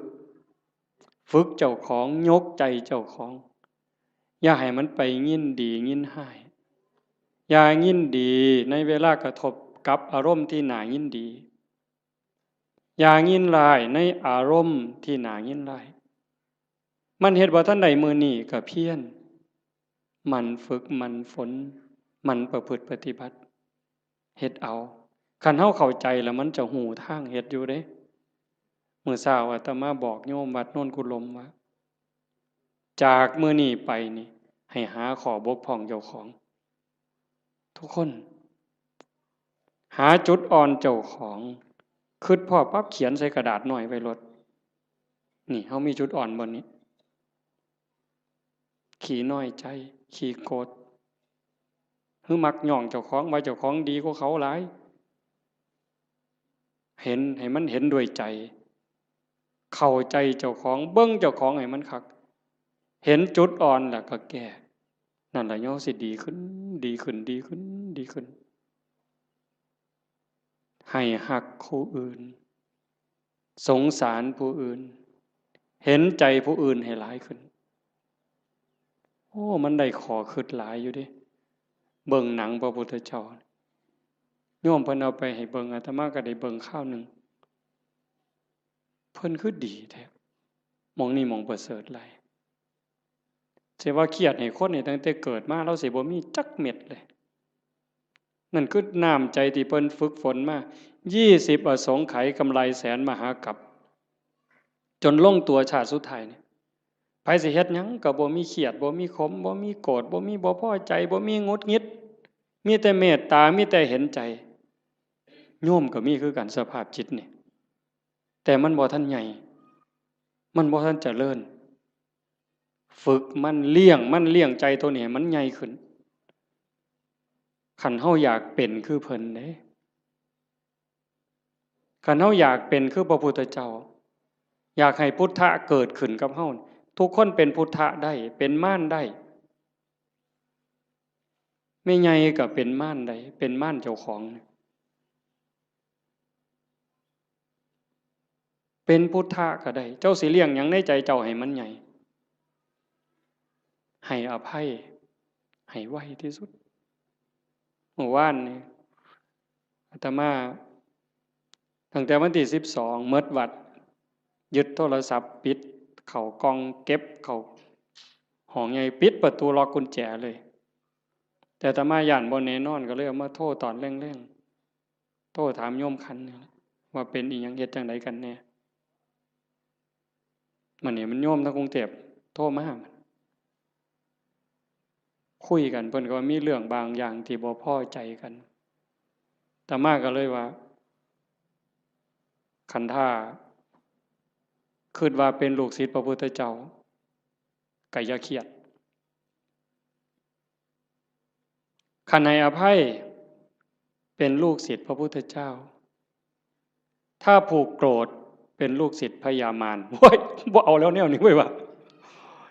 ฝึกเจ้าของ ยกใจเจ้าของ อย่าให้มันไปยินดียินร้าย อย่ายินดีในเวลากระทบกับอารมณ์ที่น่ายินดี อย่ายินร้ายในอารมณ์ที่น่ายินร้าย มันเฮ็ดบ่ทันได้มื้อนี้ก็เพียร หมั่นฝึก หมั่นฝน หมั่นประพฤติปฏิบัติ เฮ็ดเอา คันเฮาเข้าใจแล้วมันจะฮู้ทางเฮ็ดอยู่เด้ มื้อเช้าอาตมาบอกโยมวัดโนนกุลมว่า จากมื้อนี้ไปนี่ ให้หาข้อบกพร่องเจ้าของ ทุกคน หาจุดอ่อนเจ้าของ คิดพ้อปั๊บเขียนใส่กระดาษน้อยไว้โลด นี่ เฮามีจุดอ่อนบ่นี้ ขี้น้อยใจ ขี้โกรธ หรือมักย้องเจ้าของว่าเจ้าของดีกว่าเขาหลาย เห็น ให้มันเห็นด้วยใจ เข้าใจเจ้าของ เบิ่งเจ้าของให้มันคัก เห็นจุดอ่อนแล้วก็แก้ นั่นล่ะเฮาสิดีขึ้น ดีขึ้น ดีขึ้น ดีขึ้น ให้ฮักผู้อื่น สงสารผู้อื่น เห็นใจผู้อื่นให้หลายขึ้น โอ้ มันได้ข้อคิดหลายอยู่เด้ เบิ่งหนังพระพุทธเจ้า โยมเพิ่นเอาไปให้เบิ่ง อาตมาก็ได้เบิ่งคราวหนึ่ง เพิ่นคือดีแท้ หม่องนี้หม่องประเสริฐหลาย สิว่าเครียดให้คนนี่ตั้งแต่เกิดมา ลาวสิบ่มีจักเม็ดเลย นั่นคือน้ำใจที่เพิ่นฝึกฝนมา ยี่สิบอสงไขยกำไรแสนมหากัป จนลงตัวชาติสุดท้ายนี่ ไผสิเฮ็ดหยังก็บ่มีเครียด บ่มีขม บ่มีโกรธ บ่มีบ่พอใจ บ่มีหงุดหงิด มีแต่เมตตา มีแต่เห็นใจ โยมก็มีคือกันสภาพจิตนี่ แต่มันบ่ทันใหญ่ มันบ่ทันเจริญ ฝึกมัน เลี้ยงมัน เลี้ยงใจตัวนี้ให้มันใหญ่ขึ้น คันเฮาอยากเป็นคือเพิ่นเด้ คันเฮาอยากเป็นคือพระพุทธเจ้า อยากให้พุทธะเกิดขึ้นกับเฮา ทุกคนเป็นพุทธะได้ เป็นมารได้ แม่ใหญ่ก็เป็นมารได้ เป็นมารเจ้าของ เป็นพุทธะก็ได้ เจ้าสิเลี้ยงหยังในใจเจ้าให้มันใหญ่ ให้อภัย ให้ไวที่สุด เมื่อวานนี่ อาตมา ตั้งแต่วันที่สิบสอง หมดวัด ยึดโทรศัพท์ ปิดเข้ากล่อง เก็บเข้าห้องใหญ่ ปิดประตู ล็อกกุญแจเลย แต่อาตมาย้านบ่แน่นอน ก็เลยเอามาโทรตอนแลงๆ โทรถามโยมขันนี่แหละ ว่าเป็นอีหยัง เฮ็ดจั่งใดกันแน่ มื้อนี้มันโยมทางกรุงเทพฯโทรมา คุยกัน เพิ่นก็ว่ามีเรื่องบางอย่างที่บ่พอใจกัน อาตมาก็เลยว่า คันถ้าคิดว่าเป็นลูกศิษย์พระพุทธเจ้า ก็อย่าเครียด คันให้อภัย เป็นลูกศิษย์พระพุทธเจ้า ถ้าผูกโกรธ เป็นลูกศิษย์พญามาร โอ้ย บ่เอาแล้วแนวนี้เว้ยว่ะ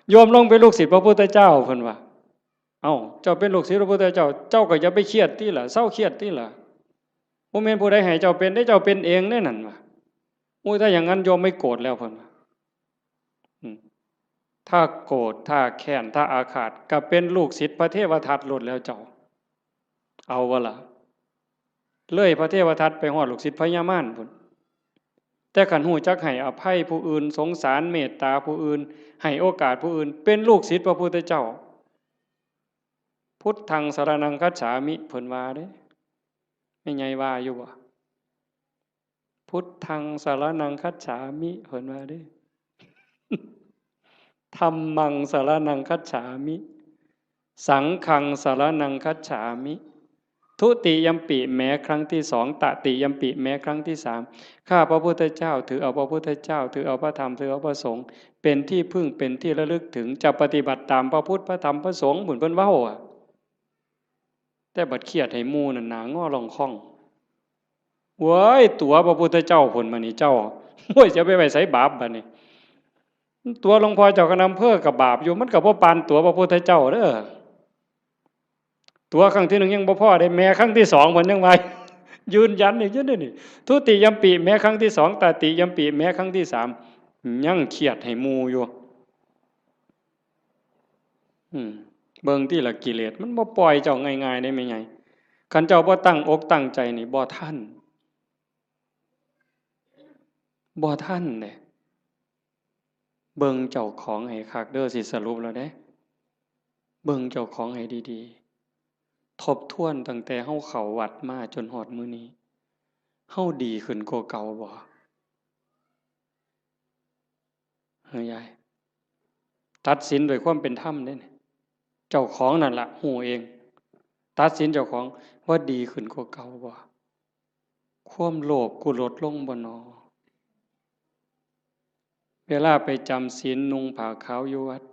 โยมลงเป็นลูกศิษย์พระพุทธเจ้า เพิ่นว่า เอ้า เจ้าเป็นลูกศิษย์พระพุทธเจ้า เจ้าก็อย่าไปเครียดติล่ะ เซาเครียดติล่ะ บ่แม่นผู้ใดให้เจ้าเป็นเด้ เจ้าเป็นเองเด้นั่นว่ะ โอ้ย ถ้าอย่างนั้นโยมไม่โกรธแล้ว เพิ่นว่า อืม ถ้าโกรธ ถ้าแค้น ถ้าอาฆาต ก็เป็นลูกศิษย์พระเทวทัตโลดแล้วเจ้า เอาบ่ล่ะ เลยพระเทวทัตไปฮอดลูกศิษย์พญามารพุ้น แต่คันฮู้จักให้อภัยผู้อื่น สงสารเมตตาผู้อื่น ให้โอกาสผู้อื่น เป็นลูกศิษย์พระพุทธเจ้า พุทธังสรณังคัจฉามิ เพิ่นว่าเด้ แม่ใหญ่ว่าอยู่บ่ พุทธังสรณังคัจฉามิ เพิ่นว่าเด้ ธัมมังสรณังคัจฉามิ สังฆังสรณังคัจฉามิ ทุติยัมปิ แม้ครั้งที่สอง ตติยัมปิ แม้ครั้งที่สาม ข้าพระพุทธเจ้าถือเอาพระพุทธเจ้า ถือเอาพระธรรม ถือเอาพระสงฆ์ เป็นที่พึ่ง เป็นที่ระลึกถึง จะปฏิบัติตามพระพุทธ พระธรรม พระสงฆ์ เหมือนเพิ่นเว้าอะ แต่บัดเครียดให้หมู่นั่นหน้างอล่องค่อง เว้ย ตั๋วพระพุทธเจ้าพุ้นมานี่เจ้า โอ้ย จะไปไว้ไสบาปบัดนี้ ตั๋วหลวงพ่อเจ้าคณะอำเภอก็บาปอยู่ มันก็บ่ปานตั๋วพระพุทธเจ้าเด้อ ตั๋วครั้งที่หนึ่งยังบ่พอเด้ แม้ครั้งที่สองเพิ่นยังว่า ยืนยันอีกอยู่เด้นี่ ทุติยัมปิ แม้ครั้งที่สอง ตติยัมปิ แม้ครั้งที่สาม ยังเครียดให้หมู่อยู่ อืม เบิ่งติล่ะ กิเลสมันบ่ปล่อยเจ้าง่ายๆเด้แม่ใหญ่ คันเจ้าบ่ตั้งอกตั้งใจนี่ บ่ทัน บ่ทันเด้ เบิ่งเจ้าของให้คักเด้อ สิสรุปแล้วเด้ เบิ่งเจ้าของให้ดีๆ ทบทวนตั้งแต่เฮาเข้าวัดมาจนฮอดมื้อนี้ เฮาดีขึ้นกว่าเก่าบ่ เฮ้ยยาย ตัดสินด้วยความเป็นธรรมเด้นี่ เจ้าของนั่นล่ะฮู้เอง ตัดสินเจ้าของว่าดีขึ้นกว่าเก่าบ่ ความโลภกูลดลงบ่นอ เวลาไปจำศีลนุ่งผ้าขาวอยู่วัด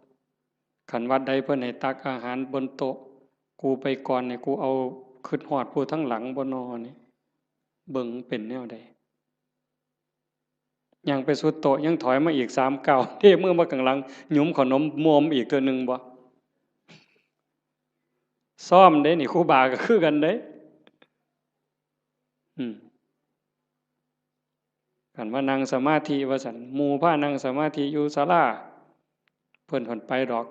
คันวัดใดเพิ่นให้ตักอาหารบนโต๊ะ กูไปก่อนนี่ กูเอาคิดฮอดผู้ทางหลังบ่นอนี่ เบิ่งเป็นแนวใด ย่างไปสุดโต๊ะ ยังถอยมาอีกสามก้าว เทมือมาข้างหลัง หยุมขนมมวมอีกเทื่อหนึ่งบ่ ซ้อมเด้นี่ ครูบาก็คือกันเด้ อืม คันว่านั่งสมาธิว่าซั่น หมู่พานั่งสมาธิอยู่ศาลา เพิ่นผ่อนไปดอก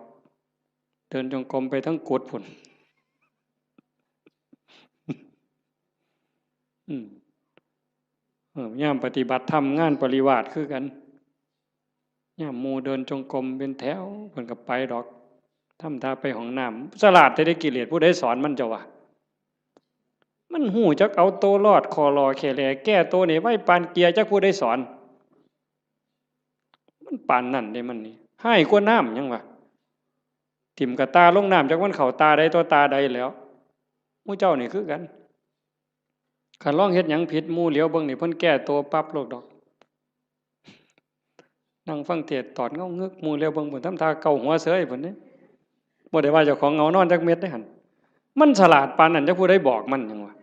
เดินจงกรมไปทั้งกุฏิพุ้น อืม เออ ยามปฏิบัติธรรมงานปริวาสคือกัน ยามหมู่เดินจงกรมเป็นแถว เพิ่นก็ไปดอก ทำท่าไปห้องน้ำ ฉลาดแท้เด้กิเลส ผู้ใดสอนมันเจ้าวะ มันฮู้จักเอาตัวรอด ข้อหล่อแค่แหล่แก้ตัวนี่ไวปานเกียร์ จักผู้ใดสอน มันปานนั่นเด้มันนี่ ฮ้ายกว่าน้ำหยังวะ ถิ่มกะตาลงน้ำ จักมันเข้าตาใดต่อตาใดแล้ว หมู่เจ้านี่คือกัน คันลองเฮ็ดหยังผิด หมู่เหลียวเบิ่งนี่ เพิ่นแก้ตัวปั๊บโลดดอก นั่งฟังเทศน์ตอดเงางึก หมู่เหลียวเบิ่ง เพิ่นทำท่าเกาหัวเสย เพิ่นเด้ บ่ได้ว่าเจ้าของเหงานอนจักเม็ดเด้หั่น มันฉลาดปานนั้น จักผู้ใดบอกมันหยังวะ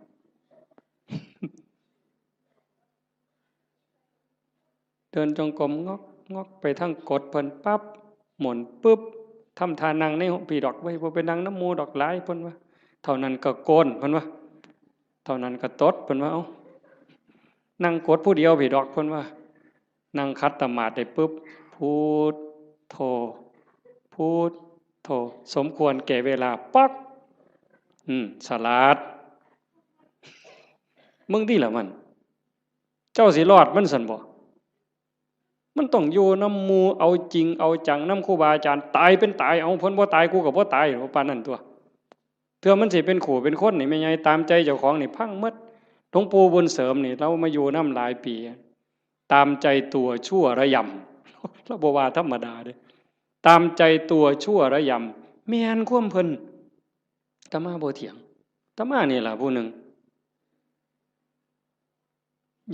เดินจงกรมงอกงอกไปทางกดเพิ่นปั๊บ หมุนปึ๊บ ทำท่านั่งในห้องพีดอก เว้ย บ่ไปนั่งนำหมู่ดอก หลาย เพิ่นว่า เท่านั้นก็โกน เพิ่นว่า เท่านั้นก็ตด เพิ่นว่า เอ้า นั่งกดผู้เดียวพีดอก เพิ่นว่า นั่งขัดสมาธิได้ปึ๊บ พุทโธ พุทโธ สมควรแก่เวลา ป๊อก อืม ฉลาด มึงติล่ะมัน เจ้าสิรอดมันซั่นบ่ มันต้องอยู่นำหมู่ เอาจริงเอาจังนำครูบาอาจารย์ ตายเป็นตาย เอา เพิ่นบ่ตาย กูก็บ่ตาย ปานนั้นตั่ว เทื่อมันสิเป็นคู่เป็นคนนี่ แม่ใหญ่ ตามใจเจ้าของนี่ พังหมด หลวงปู่บุญเสริมนี่ ลาวมาอยู่นำหลายปี ตามใจตัวชั่วระยำ ลาวบ่ว่าธรรมดาเด้ ตามใจตัวชั่วระยำ แม่นความเพิ่น อาตมาบ่เถียง อาตมานี่ล่ะผู้หนึ่ง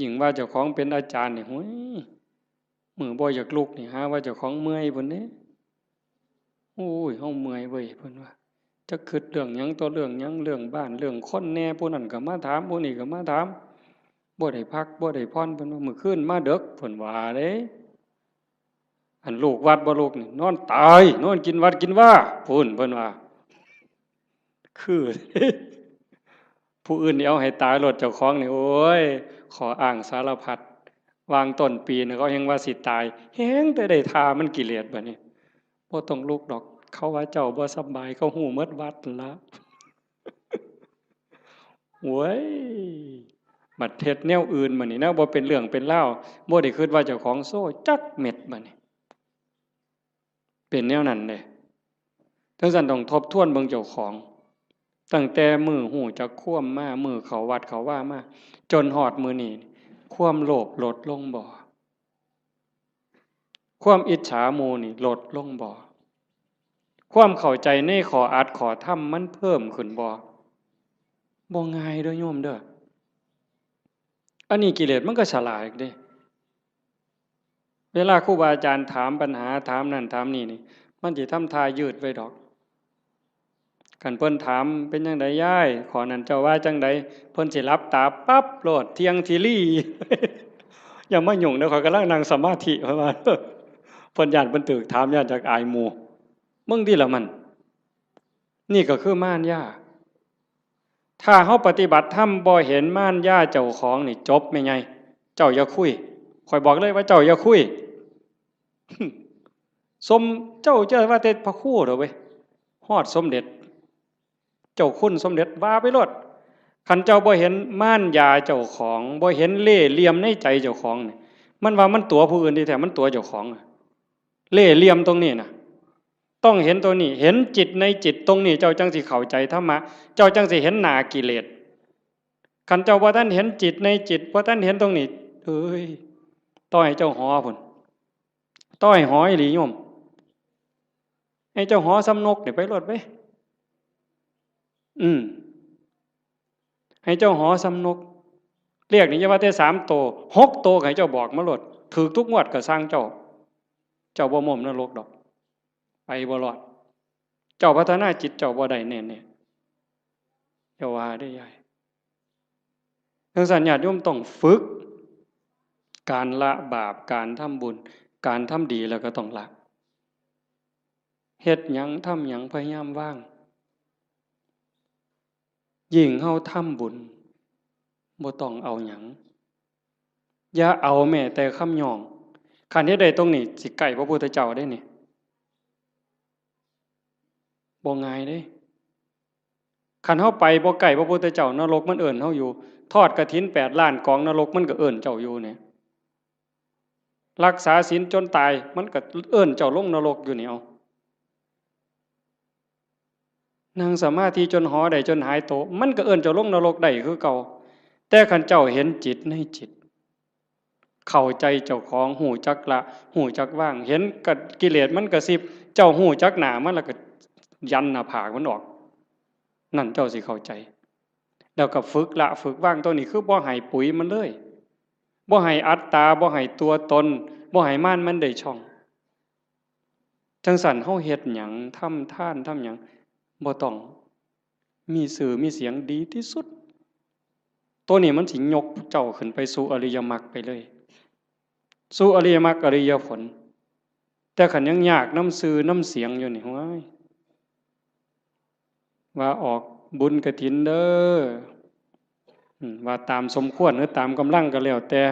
ยิ่งว่าเจ้าของเป็นอาจารย์นี่ โอ้ย มื้อบ่อยากลุกนี่ หาว่าเจ้าของเมื่อยพุ้นเด้ โอ้ย เฮาเมื่อยเว้ย เพิ่นว่า จักคิดเรื่องหยังต่อเรื่องหยัง เรื่องบ้าน เรื่องคนแหน่ ผู้นั้นก็มาถาม ผู้นี้ก็มาถาม บ่ได้พัก บ่ได้ผ่อน เพิ่นว่า มื้อคืนมาดึก เพิ่นว่าเด้ อันลูกวัดบ่ลูกนี่ นอนตาย นอนกินวัดกินวา พุ้น เพิ่นว่า คือ ผู้อื่นนี่เอาให้ตายโลด เจ้าของนี่ โอ้ย ข้ออ้างสารพัด วางต้นปีนี่ เขาแฮ่งว่าสิตาย แฮ่งแต่ได้ท่ามันกิเลสบัดนี้ บ่ต้องลุกดอก เขาว่าเจ้าบ่สำบาย เขาฮู้หมดวัดนั่นละ โว้ย บัดเฮ็ดแนวอื่นบัดนี้ แนวบ่เป็นเรื่องเป็นราว บ่ได้คิดว่าเจ้าของโซ่จักเม็ดบัดนี้ เป็นแนวนั้นเด้ จั่งซั้นต้องทบทวนเบิ่งเจ้าของ ตั้งแต่มื้อฮู้จักความมา มื้อเข้าวัดเข้าวามา จนฮอดมื้อนี้ ความโลภลดลงบ่ ความอิจฉาหมู่นี่ลดลงบ่ ความเข้าใจในข้ออัดข้อธรรมมันเพิ่มขึ้นบ่ บ่ง่ายเด้อโยมเด้อ อันนี้กิเลสมันก็ฉลาดเด้ เวลาครูบาอาจารย์ถามปัญหา ถามนั่นถามนี่นี่ มันสิทำท่ายืดไว้ดอก คันเพิ่นถาม เป็นจั่งใดยาย ข้อนั้นเจ้าว่าจั่งใด เพิ่นสิหลับตาปั๊บโลด เที่ยงทีรี อย่ามายุ่งเด้อ ข้อยกำลังนั่งสมาธิ เพิ่นว่า เพิ่นย้านเพิ่นถูกถาม ย้านจักอายหมู่ มึงติล่ะมัน นี่ก็คือมารยา ถ้าเฮาปฏิบัติธรรมบ่เห็นมารยาเจ้าของนี่จบแม่ใหญ่ เจ้าอย่าคุย ข้อยบอกเลยว่าเจ้าอย่าคุย สม เจ้าจะว่าแต่พระครูเด้อเว้ย ฮอดสมเด็จ เจ้าคุณสมเด็จว่าไปโลด คันเจ้าบ่เห็นมารยาเจ้าของ บ่เห็นเล่ห์เหลี่ยมในใจเจ้าของนี่ มันว่ามันตั๋วผู้อื่นที่แท้มันตั๋วเจ้าของอะ เล่ห์เหลี่ยมตรงนี้น่ะ ต้องเห็นตรงนี้ เห็นจิตในจิตตรงนี้ เจ้าจั่งสิเข้าใจธรรมะ เจ้าจั่งสิเห็นหน้ากิเลส คันเจ้าบ่ทันเห็นจิตในจิต บ่ทันเห็นตรงนี้ เอ้ย ต่อให้เจ้าหอพุ้น ต่อให้หออีหลีโยม ให้เจ้าหอส่ำนกนี่ไปโลดเว้ย อืม ให้เจ้าหอส่ำนก เลขนี่อย่าว่าแต่สามโต หกโตก็ให้เจ้าบอกมาโลด ถูกทุกงวดก็ซ่างเจ้า เจ้าบ่ม้มนรกดอก ไปบ่รอด เจ้าพัฒนาจิตเจ้าบ่ได้แน่ๆ อย่าว่าเด้อยาย จั่งซั้นญาติโยมต้องฝึก การละบาป การทำบุญ การทำดีแล้วก็ต้องละ เฮ็ดหยังทำหยังพยายามวาง ยิ่งเฮาทำบุญ บ่ต้องเอาหยัง อย่าเอาแม้แต่คำย่อง คันเฮ็ดได้ตรงนี้ สิใกล้พระพุทธเจ้าเด้นี่ บ่ง่ายเด้ คันเฮาไปบ่ใกล้พระพุทธเจ้า นรกมันเอิ้นเฮาอยู่ ทอดกฐินแปดล้านกอง นรกมันก็เอิ้นเจ้าอยู่เนี่ย รักษาศีลจนตาย มันก็เอิ้นเจ้าลงนรกอยู่นี่ เอา นั่งสมาธิจนหอได้ จนหายโต มันก็เอิ้นเจ้าลงนรกได้คือเก่า แต่คันเจ้าเห็นจิตในจิต เข้าใจเจ้าของ ฮู้จักละ ฮู้จักวาง เห็นกะ กิเลสมันกระซิบ เจ้าฮู้จักหน้ามัน แล้วก็ยันหน้าผากมันออก นั่นเจ้าสิเข้าใจ แล้วก็ฝึกละฝึกวาง ตัวนี้คือบ่ให้ปุ๋ยมันเลย บ่ให้อัตตา บ่ให้ตัวตน บ่ให้มารมันได้ช่อง จั่งซั้นเฮาเฮ็ดหยัง ทำทาน ทำหยัง บ่ต้อง มีชื่อมีเสียงดีที่สุด ตัวนี้มันสิยกเจ้าขึ้นไปสู่อริยมรรคไปเลย สู่อริยมรรคอริยผล แต่คันยังยากนำชื่อนำเสียงอยู่นี่ โอ้ย ว่าออกบุญกฐินเด้อ อืม ว่าตามสมควรหรือตามกำลังก็แล้วแต่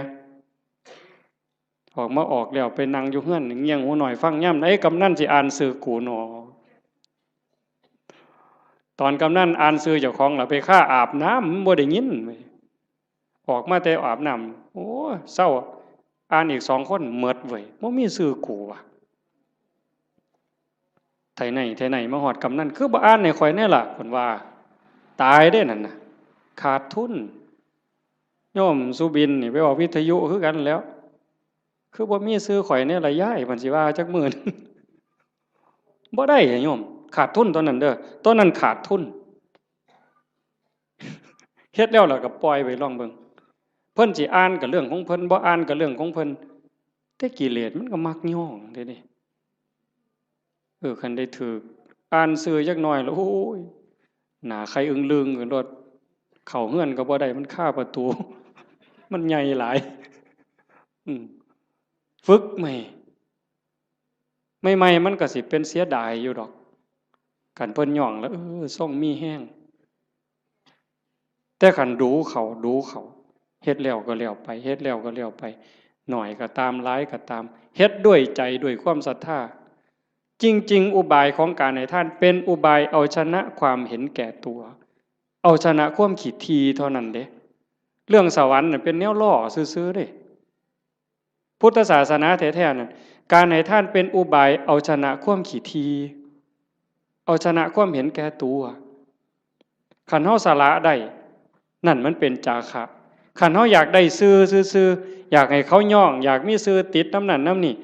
ออกมาออกแล้วไปนั่งอยู่เฮือนเงี่ยงหูหน่อยฟังยามใดกำนันสิอ่านชื่อกูหนอ ตอนกำนันอ่านชื่อเจ้าของล่ะไปคาอาบน้ำ มันบ่ได้ยินเว้ย ออกมาแต่อาบน้ำ โอ้ เซา อ่านอีกสองคนหมดเว้ย บ่มีชื่อกูว่ะ ไทไหนไทไหนมาฮอดกำนัน คือบ่อ่านให้ข้อยแน่ล่ะ เพิ่นว่า ตายเด้นั่นน่ะ ขาดทุน โยมสุบินนี่ไปออกวิทยุคือกันแล้ว คือบ่มีชื่อข้อยแน่ล่ะยาย เพิ่นสิว่าจักมื้อหนึ่ง บ่ได้อะโยม ขาดทุนตอนนั้นเด้อ ตอนนั้นขาดทุน เฮ็ดแล้วล่ะก็ปล่อยไว้ลองเบิ่ง เพิ่นสิอ่านก็เรื่องของเพิ่น บ่อ่านก็เรื่องของเพิ่น แต่กิเลสมันก็มักย้องเด้นี่ เออ คันได้ถืกอ่านชื่อจักหน่อยแล้ว โอ้ย หน้าไข่อึ้งลึงกันโลด เข้าเฮือนก็บ่ได้ มันคาประตู มันใหญ่หลาย อืม ฝึกใหม่ ใหม่ๆ มันก็สิเป็นเสียดายอยู่ดอก คันเพิ่นย้องแล้ว เออ ทรงมีแฮง แต่คันดูเขา ดูเขา เฮ็ดแล้วก็แล้วไป เฮ็ดแล้วก็แล้วไป น้อยก็ตาม หลายก็ตาม เฮ็ดด้วยใจ ด้วยความศรัทธา จริงๆ อุบายของการให้ทานเป็นอุบายเอาชนะความเห็นแก่ตัว เอาชนะความขี้ถี่เท่านั้นเด้ เรื่องสวรรค์น่ะเป็นแนวล่อซื่อๆ เด้ พุทธศาสนาแท้ๆ นั่น การให้ทานเป็นอุบายเอาชนะความขี้ถี่ เอาชนะความเห็นแก่ตัว คันเฮาสละได้ นั่นมันเป็นจาคะ คันเฮาอยากได้ชื่อซื่อๆ อยากให้เขาย้อง อยากมีชื่อติดนำนั่นนำนี่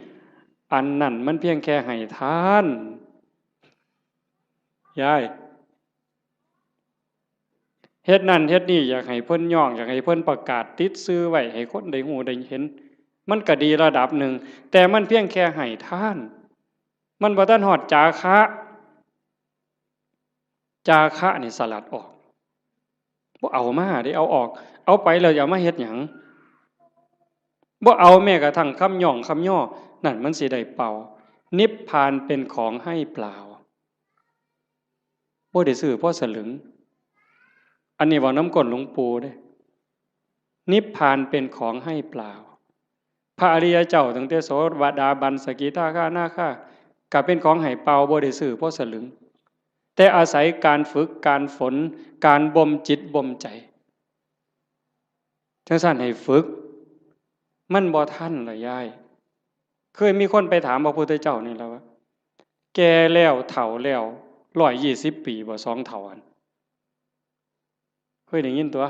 อันนั้นมันเพียงแค่ให้ทาน ยาย เฮ็ดนั่นเฮ็ดนี่ อยากให้เพิ่นย้อง อยากให้เพิ่นประกาศติดชื่อไว้ ให้คนได้ฮู้ได้เห็น มันก็ดีระดับหนึ่ง แต่มันเพียงแค่ให้ทาน มันบ่ทันฮอดจาคะ จาคะนี่สลัดออก บ่เอามาเด้ เอาออก เอาไปแล้วจะเอามาเฮ็ดหยัง บ่เอาแม้กระทั่งคำย้องคำย่อ นั่นมันสิได้เป่า นิพพานเป็นของให้เปล่า บ่ได้ซื้อพอสลึง อันนี้เว้านำก้นหลวงปู่เด้ นิพพานเป็นของให้เปล่า พระอริยเจ้าตั้งแต่โสดาบัน สกิทาคานาคา ก็เป็นของให้เปล่า บ่ได้ซื้อพอสลึง แต่อาศัยการฝึก การฝน การบ่มจิตบ่มใจ จั่งซั้นให้ฝึก มันบ่ทันล่ะยาย เคยมีคนไปถามพระพุทธเจ้านี่ล่ะว่า แก่แล้วเฒ่าแล้ว ร้อยยี่สิบปีบ่ สองเฒ่าหั่น เคยได้ยินตั๊ว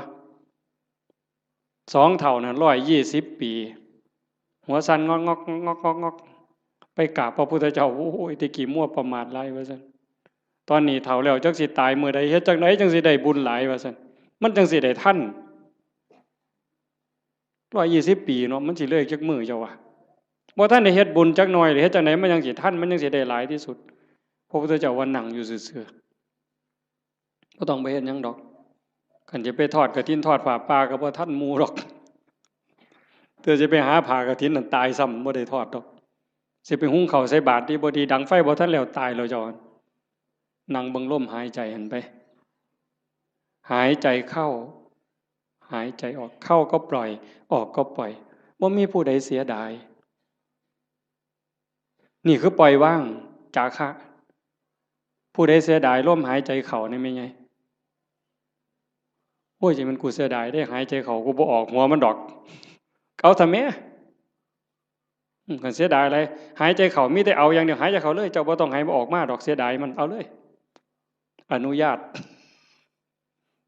สองเฒ่านั่น ร้อยยี่สิบปี หัวสั่นงอกๆ งอกๆ งอกๆ ไปกราบพระพุทธเจ้า โอ้ย แต่กี้มัวประมาทหลายว่าซั่น ตอนนี้เฒ่าแล้วจักสิตายมื้อใด เฮ็ดจั่งใดจั่งสิได้บุญหลายว่าซั่น มันจั่งสิได้ทัน ร้อยยี่สิบปีเนาะ มันสิเลยจักมื้อเจ้าว่า บ่ทันได้เฮ็ดบุญจักหน่อย เฮ็ดจั่งใดมันจั่งสิทัน มันจั่งสิได้หลายที่สุด พระพุทธเจ้าว่านั่งอยู่ซื่อๆ บ่ต้องไปเฮ็ดหยังดอก คันจะไปทอดกฐินทอดผ้าป่าก็บ่ทันหมู่ดอก เทื่อสิไปหาผ้ากฐินนั่นตายซ้ำ บ่ได้ทอดดอก สิไปหุงข้าวใส่บาตรดีบ่ดี ดังไฟบ่ทันแล้ว ตายแล้วเจ้า นั่งเบิ่งลมหายใจหั่นไป หายใจเข้า หายใจออก เข้าก็ปล่อย ออกก็ปล่อย บ่มีผู้ใดเสียดาย นี่คือปล่อยวาง จาคะ ผู้ใดเสียดายลมหายใจเข้านี่แม่นไง โอ้ย จั่งแม่นกูเสียดายเด้ หายใจเข้ากูบ่ออกหัวมันดอก เอาซะแหม อืม คันเสียดายหลาย หายใจเข้ามีแต่เอาอย่างเดียว หายใจเข้าเลย เจ้าบ่ต้องให้มันออกมาดอก เสียดายมัน เอาเลย อนุญาต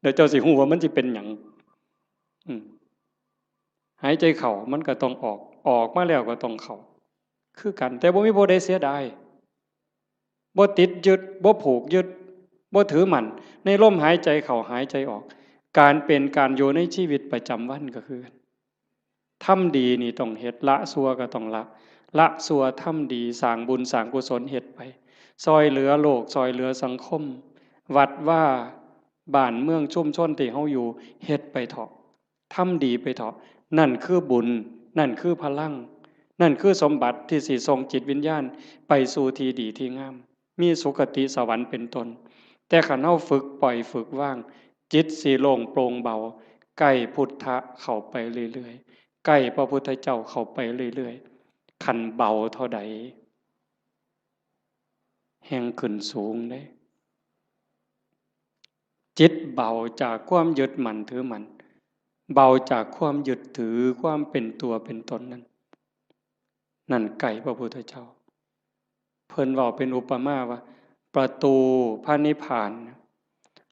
เดี๋ยวเจ้าสิฮู้ว่ามันสิเป็นหยัง อืม หายใจเข้ามันก็ต้องออก ออกมาแล้วก็ต้องเข้า คือกัน แต่บ่มีผู้ใดเสียดาย บ่ติดยึด บ่ผูกยึด บ่ถือมั่น ในลมหายใจเข้าหายใจออก การเป็นการอยู่ในชีวิตประจำวันก็คือ ทำดีนี่ต้องเฮ็ด ละชั่วก็ต้องละ ละชั่วทำดี สร้างบุญสร้างกุศลเฮ็ดไป ซ่อยเหลือโลก ซ่อยเหลือสังคม วัดวา บ้านเมืองชุมชนที่เฮาอยู่ เฮ็ดไปเถาะ ทำดีไปเถาะ นั่นคือบุญ นั่นคือพลัง นั่นคือสมบัติที่สิส่งจิตวิญญาณไปสู่ที่ดีที่งาม มีสุคติสวรรค์เป็นต้น แต่คันเฮาฝึกปล่อยฝึกวาง จิตสิโล่งโปร่งเบา ใกล้พุทธะเข้าไปเรื่อยๆ ใกล้พระพุทธเจ้าเข้าไปเรื่อยๆ คันเบาเท่าใด แฮ่งขึ้นสูงเด้ จิตเบาจากความยึดมั่นถือมั่น เบาจากความยึดถือความเป็นตัวเป็นตนนั้น นั่นใกล้พระพุทธเจ้า เพิ่นเว้าเป็นอุปมาว่า ประตูพระนิพพาน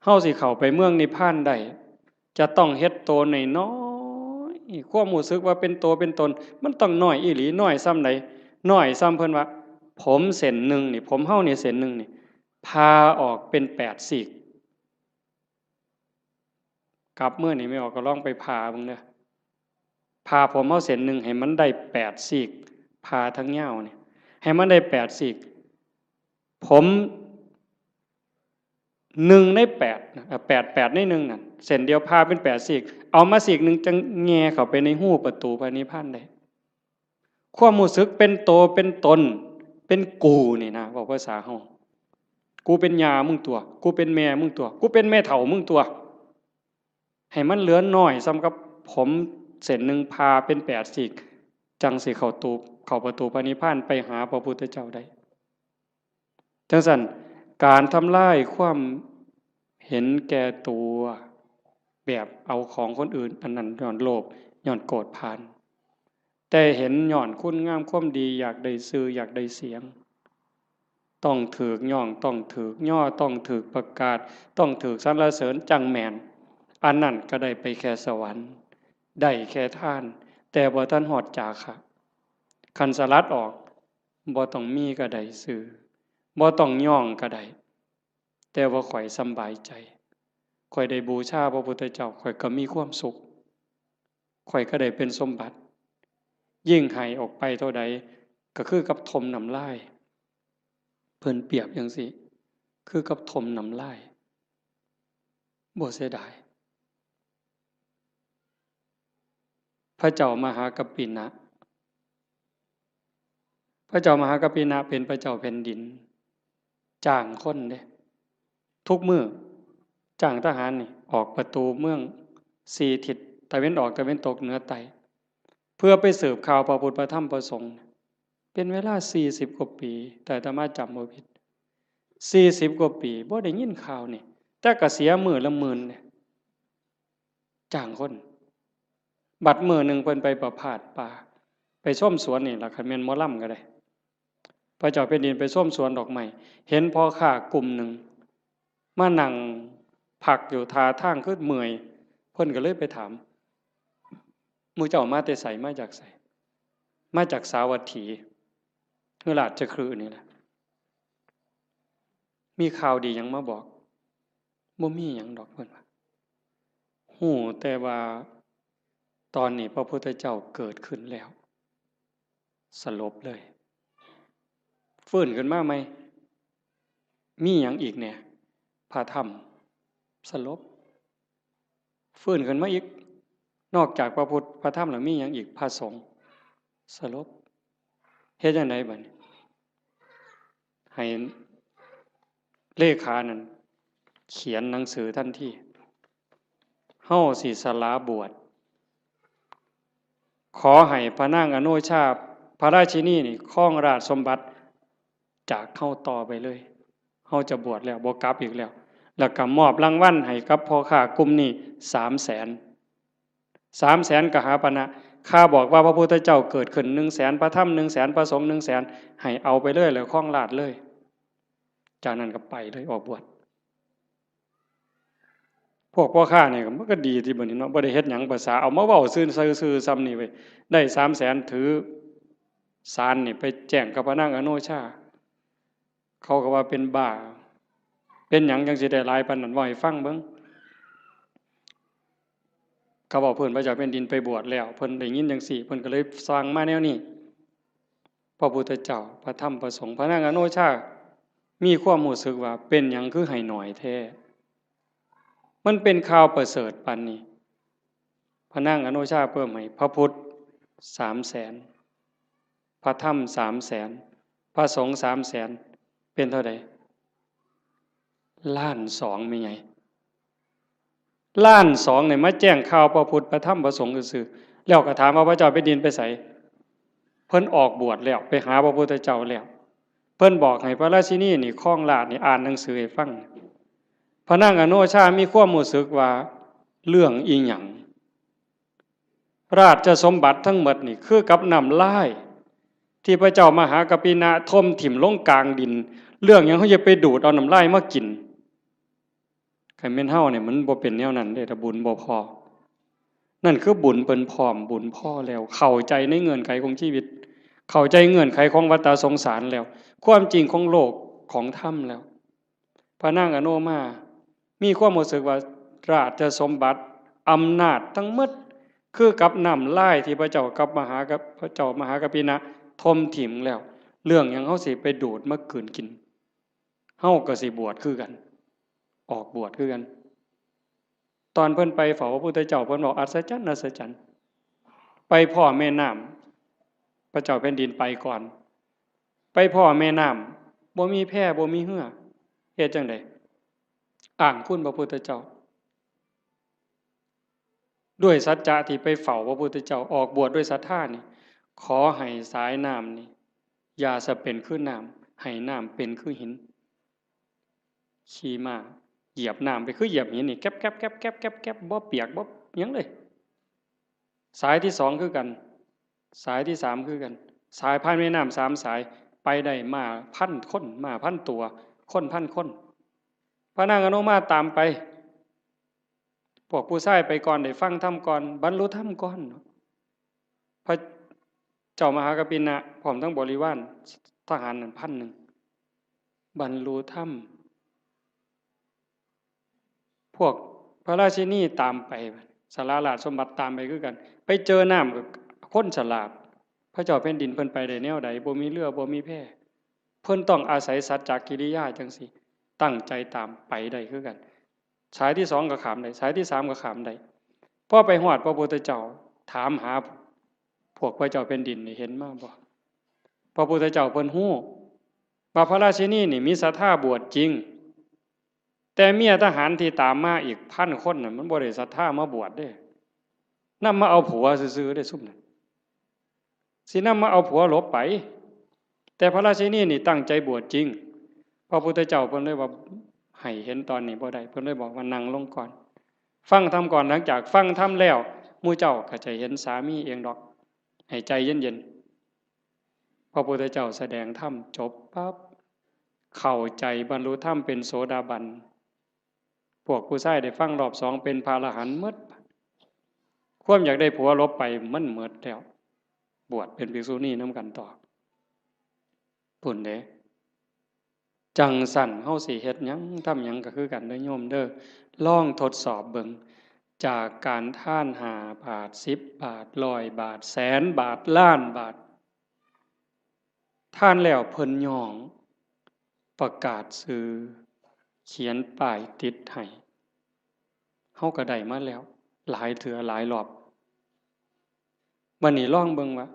เฮาสิเข้าไปเมืองนิพพานได้ จะต้องเฮ็ดโตน้อยๆ ความรู้สึกว่าเป็นโตเป็นตน มันต้องน้อยอีหลี น้อยส่ำใด น้อยส่ำเพิ่นว่า ผมเส้นหนึ่งนี่ ผมเฮานี่เส้นหนึ่งนี่ ผ่าออกเป็นแปดซีก กลับมื้อนี่แม่ออกก็ลองไปผ่าเบิ่งเด้อ ผ่าผมเฮาเส้นหนึ่งให้มันได้แปดซีก ผ่าทั้งยาวนี่ ให้มันได้แปดซีก ผมหนึ่งในแปดนะ เอ่อ แปด แปดในหนึ่งนั่น เส้นเดียวผ่าเป็นแปดซีก เอามาซีกหนึ่งจั่งแหย่เข้าไปในฮูประตูพระนิพพานได้ ความรู้สึกเป็นโตเป็นตน เป็นกูนี่นะ เว้าภาษาเฮา กูเป็นย่ามึงตั๊ว กูเป็นแม่มึงตั๊ว กูเป็นแม่เฒ่ามึงตั๊ว ให้มันเหลือน้อยส่ำกับผมเส้นหนึ่งผ่าเป็นแปดซีก จั่งสิเข้าตู เข้าประตูพระนิพพานไปหาพระพุทธเจ้าได้ จั่งซั้น การทำลายความเห็นแก่ตัว แบบเอาของคนอื่น อันนั้นย้อนโลภ ย้อนโกรธผาน แต่เห็นย้อนคุณงามความดี อยากได้ชื่อ อยากได้เสียง ต้องถูกย้อง ต้องถูกย่อ ต้องถูกประกาศ ต้องถูกสรรเสริญจั่งแม่น อันนั้นก็ได้ไปแค่สวรรค์ ได้แค่ทาน แต่บ่ทันฮอดจาคะ คันสลัดออก บ่ต้องมีก็ได้ชื่อ บ่ต้องย้องก็ได้ แต่ว่าข้อยสำบายใจ ข้อยได้บูชาพระพุทธเจ้า ข้อยก็มีความสุข ข้อยก็ได้เป็นสมบัติ ยิ่งให้ออกไปเท่าใด ก็คือกับถมน้ำลาย เพิ่นเปรียบจั่งซี้ คือกับถมน้ำลาย บ่เสียดาย พระเจ้ามหากัปปินะ พระเจ้ามหากัปปินะเป็นพระเจ้าแผ่นดิน จ้างคนเด้ ทุกมื้อ จ้างทหารนี่ ออกประตูเมืองสี่ทิศ ตะเว็นออก ตะเว็นตก เหนือ ใต้ เพื่อไปสืบข่าวพระพุทธ พระธรรม พระสงฆ์ เป็นเวลาสี่สิบกว่าปี ถ้าอาตมาจำบ่ผิด สี่สิบกว่าปี บ่ได้ยินข่าวนี่ แต่ก็เสียมื้อละหมื่นเด้ จ้างคน บัดมื้อหนึ่งเพิ่นไปประพาสป่า ไปชมสวนนี่ล่ะ คันแม่นหมอลำก็ได้ พระเจ้าแผ่นดินไปชมสวนดอกไม้ เห็นพ่อค้ากลุ่มหนึ่ง มานั่งพักอยู่ท่าทางคือเมื่อย เพิ่นก็เลยไปถาม หมู่เจ้ามาแต่ไส มาจากไส มาจากสาวัตถี คือราชคฤห์นี่แหละ มีข่าวดีหยังมาบอก บ่มีหยังดอก เพิ่นว่า ฮู้แต่ว่าตอนนี้พระพุทธเจ้าเกิดขึ้นแล้ว สลบเลย ฟื้นขึ้นมาใหม่ มีหยังอีกแหน่ พระธรรม สลบ ฟื้นขึ้นมาอีก นอกจากพระพุทธ พระธรรมแล้วมีหยังอีก พระสงฆ์ สลบ เฮ็ดจั่งใดบัดนี้ ให้เลขานั่นเขียนหนังสือทันที เฮาสิสละบวช ขอให้พระนางอโนชา พระราชินีนี่ครองราชสมบัติจากเฮาต่อไปเลย เฮาจะบวชแล้ว บ่กลับอีกแล้ว แล้วก็มอบรางวัลให้กับพ่อค้ากลุ่มนี้สามแสน สามแสนกหาปณะ ข้าบอกว่าพระพุทธเจ้าเกิดขึ้นหนึ่งแสน พระธรรมหนึ่งแสน พระสงฆ์หนึ่งแสน ให้เอาไปเลย แล้วครองราชย์เลย จากนั้นก็ไปเลย ออกบวช พวกพ่อค้านี่มันก็ดีติบัดนี้เนาะ บ่ได้เฮ็ดหยัง ภาษาเอามาเว้าซื่อๆ ซื่อๆ ส่ำนี่เว้ย ได้สามแสน ถือสารนี่ไปแจ้งกับพระนางอโนชา เขาก็ว่าเป็นบ้า เป็นหยังจั่งสิได้หลายปานนั้น เว้าให้ฟังเบิ่ง เขาบอกเพิ่นพระเจ้าแผ่นดินไปบวชแล้ว เพิ่นได้ยินจังซี่ เพิ่นก็เลยสั่งมาแนวนี้ พระพุทธเจ้า พระธรรม พระสงฆ์ พระนางอโนชา มีความรู้สึกว่าเป็นหยังคือให้หน่อยแท้ มันเป็นข่าวประเสริฐปานนี้ พระนางอโนชาเพิ่มให้พระพุทธสามแสน พระธรรมสามแสน พระสงฆ์สามแสน เป็นเท่าใด ล้านสอง แม่ใหญ่ ล้านสองเนี่ยมาแจ้งข่าวพระพุทธพระธรรมพระสงฆ์ซื่อๆ แล้วก็ถามว่าพระเจ้าแผ่นดินไปไส เพิ่นออกบวชแล้ว ไปหาพระพุทธเจ้าแล้ว เพิ่นบอกให้พระราชินีนี่ครองราชย์นี่อ่านหนังสือให้ฟัง พระนางอโนชามีความรู้สึกว่าเรื่องอีหยัง ราชสมบัติทั้งหมดนี่คือกับน้ำลาย ที่พระเจ้ามหากัปปินะถมถิ่มลงกลางดิน เรื่องหยังเขาจะไปดูดเอาน้ำลายมากิน คันแม่นเฮาเนี่ยมันบ่เป็นแนวนั้นเด้ ถ้าบุญบ่พอ นั่นคือบุญเพิ่นพร้อม บุญพอแล้ว เข้าใจในเงื่อนไขของชีวิต เข้าใจเงื่อนไขของวัฏสงสารแล้ว ความจริงของโลกของธรรมแล้ว พระนางอโนมา มีความรู้สึกว่าราชสมบัติ อำนาจทั้งหมด คือกับน้ำลายที่พระเจ้ากับมหากับ พระเจ้ามหากัปปินะถมถิ่มแล้ว เรื่องหยังเฮาสิไปดูดมากืนกิน เฮาก็สิบวชคือกัน ออกบวชคือกัน ตอนเพิ่นไปเฝ้าพระพุทธเจ้า เพิ่นบอกอัศจรรย์ อัศจรรย์ ไปพ้อแม่น้ำ พระเจ้าแผ่นดินไปก่อน ไปพ้อแม่น้ำ บ่มีแพ บ่มีเฮือ เฮ็ดจั่งใด อ้างคุณพระพุทธเจ้า ด้วยสัจจะที่ไปเฝ้าพระพุทธเจ้า ออกบวชด้วยศรัทธานี่ ขอให้สายน้ำนี่ อย่าสะเป็นคือน้ำ ให้น้ำเป็นคือหิน ขี่ม้าเหยียบน้ำไปคือเหยียบหินนี่ แก๊บแก๊บแก๊บแก๊บแก๊บแก๊บ บ่เปียกบ่หยังเลย สายที่สองคือกัน สายที่สามคือกัน สายผ่านแม่น้ำสามสาย ไปได้ม้าพันคน ม้าพันตัว คนพันคน พระนางอโนมาตามไป พวกผู้ชายไปก่อน ได้ฟังธรรมก่อน บรรลุธรรมก่อน พระเจ้ามหากัปปินะพร้อมทั้งบริวารทหารนั่นพันหนึ่ง บรรลุธรรม พวกพระราชินีตามไป สละราชสมบัติตามไปคือกัน ไปเจอน้ำก็คนสลาด พระเจ้าแผ่นดินเพิ่นไปได้แนวใด บ่มีเฮือ บ่มีแพ เพิ่นต้องอาศัยสัจจกิริยาจั่งซี้ ตั้งใจตามไปได้คือกัน สายที่สองก็ข้ามได้ สายที่สามก็ข้ามได้ พอไปฮอดพระพุทธเจ้า ถามหาพวกพระเจ้าแผ่นดินนี่ เห็นมาบ่ พระพุทธเจ้าเพิ่นฮู้ว่าพระราชินีนี่มีศรัทธาบวชจริง แต่เมียทหารที่ตามมาอีกพันคนน่ะ มันบ่ได้ศรัทธามาบวชเด้ นำมาเอาผัวซื่อๆเด้ซุมนั้น สินำมาเอาผัวหลบไป แต่พระราชินีนี่ตั้งใจบวชจริง พระพุทธเจ้าเพิ่นเลยว่า ให้เห็นตอนนี้บ่ได้ เพิ่นเลยบอกว่านั่งลงก่อน ฟังธรรมก่อน หลังจากฟังธรรมแล้ว หมู่เจ้าก็จะเห็นสามีเองดอก ให้ใจเย็นๆ พระพุทธเจ้าแสดงธรรมจบปั๊บ เข้าใจบรรลุธรรมเป็นโสดาบัน พวกผู้ชายได้ฟังรอบสองเป็นพระอรหันต์หมด ความอยากได้ผัวหลบไปมันหมดแล้ว บวชเป็นภิกษุณีนำกันต่อ พุ้นเด้ จั่งซั้นเฮาสิเฮ็ดหยังทำหยังก็คือกันเด้อโยมเด้อ ลองทดสอบเบิ่ง จากการทานห้าบาท สิบบาท ร้อยบาท แสนบาท ล้านบาท ทานแล้วเพิ่นย้อง ประกาศชื่อ เขียนป้ายติดให้ เฮาก็ได้มาแล้ว หลายเทื่อหลายรอบ บัดนี้ลองเบิ่งว่า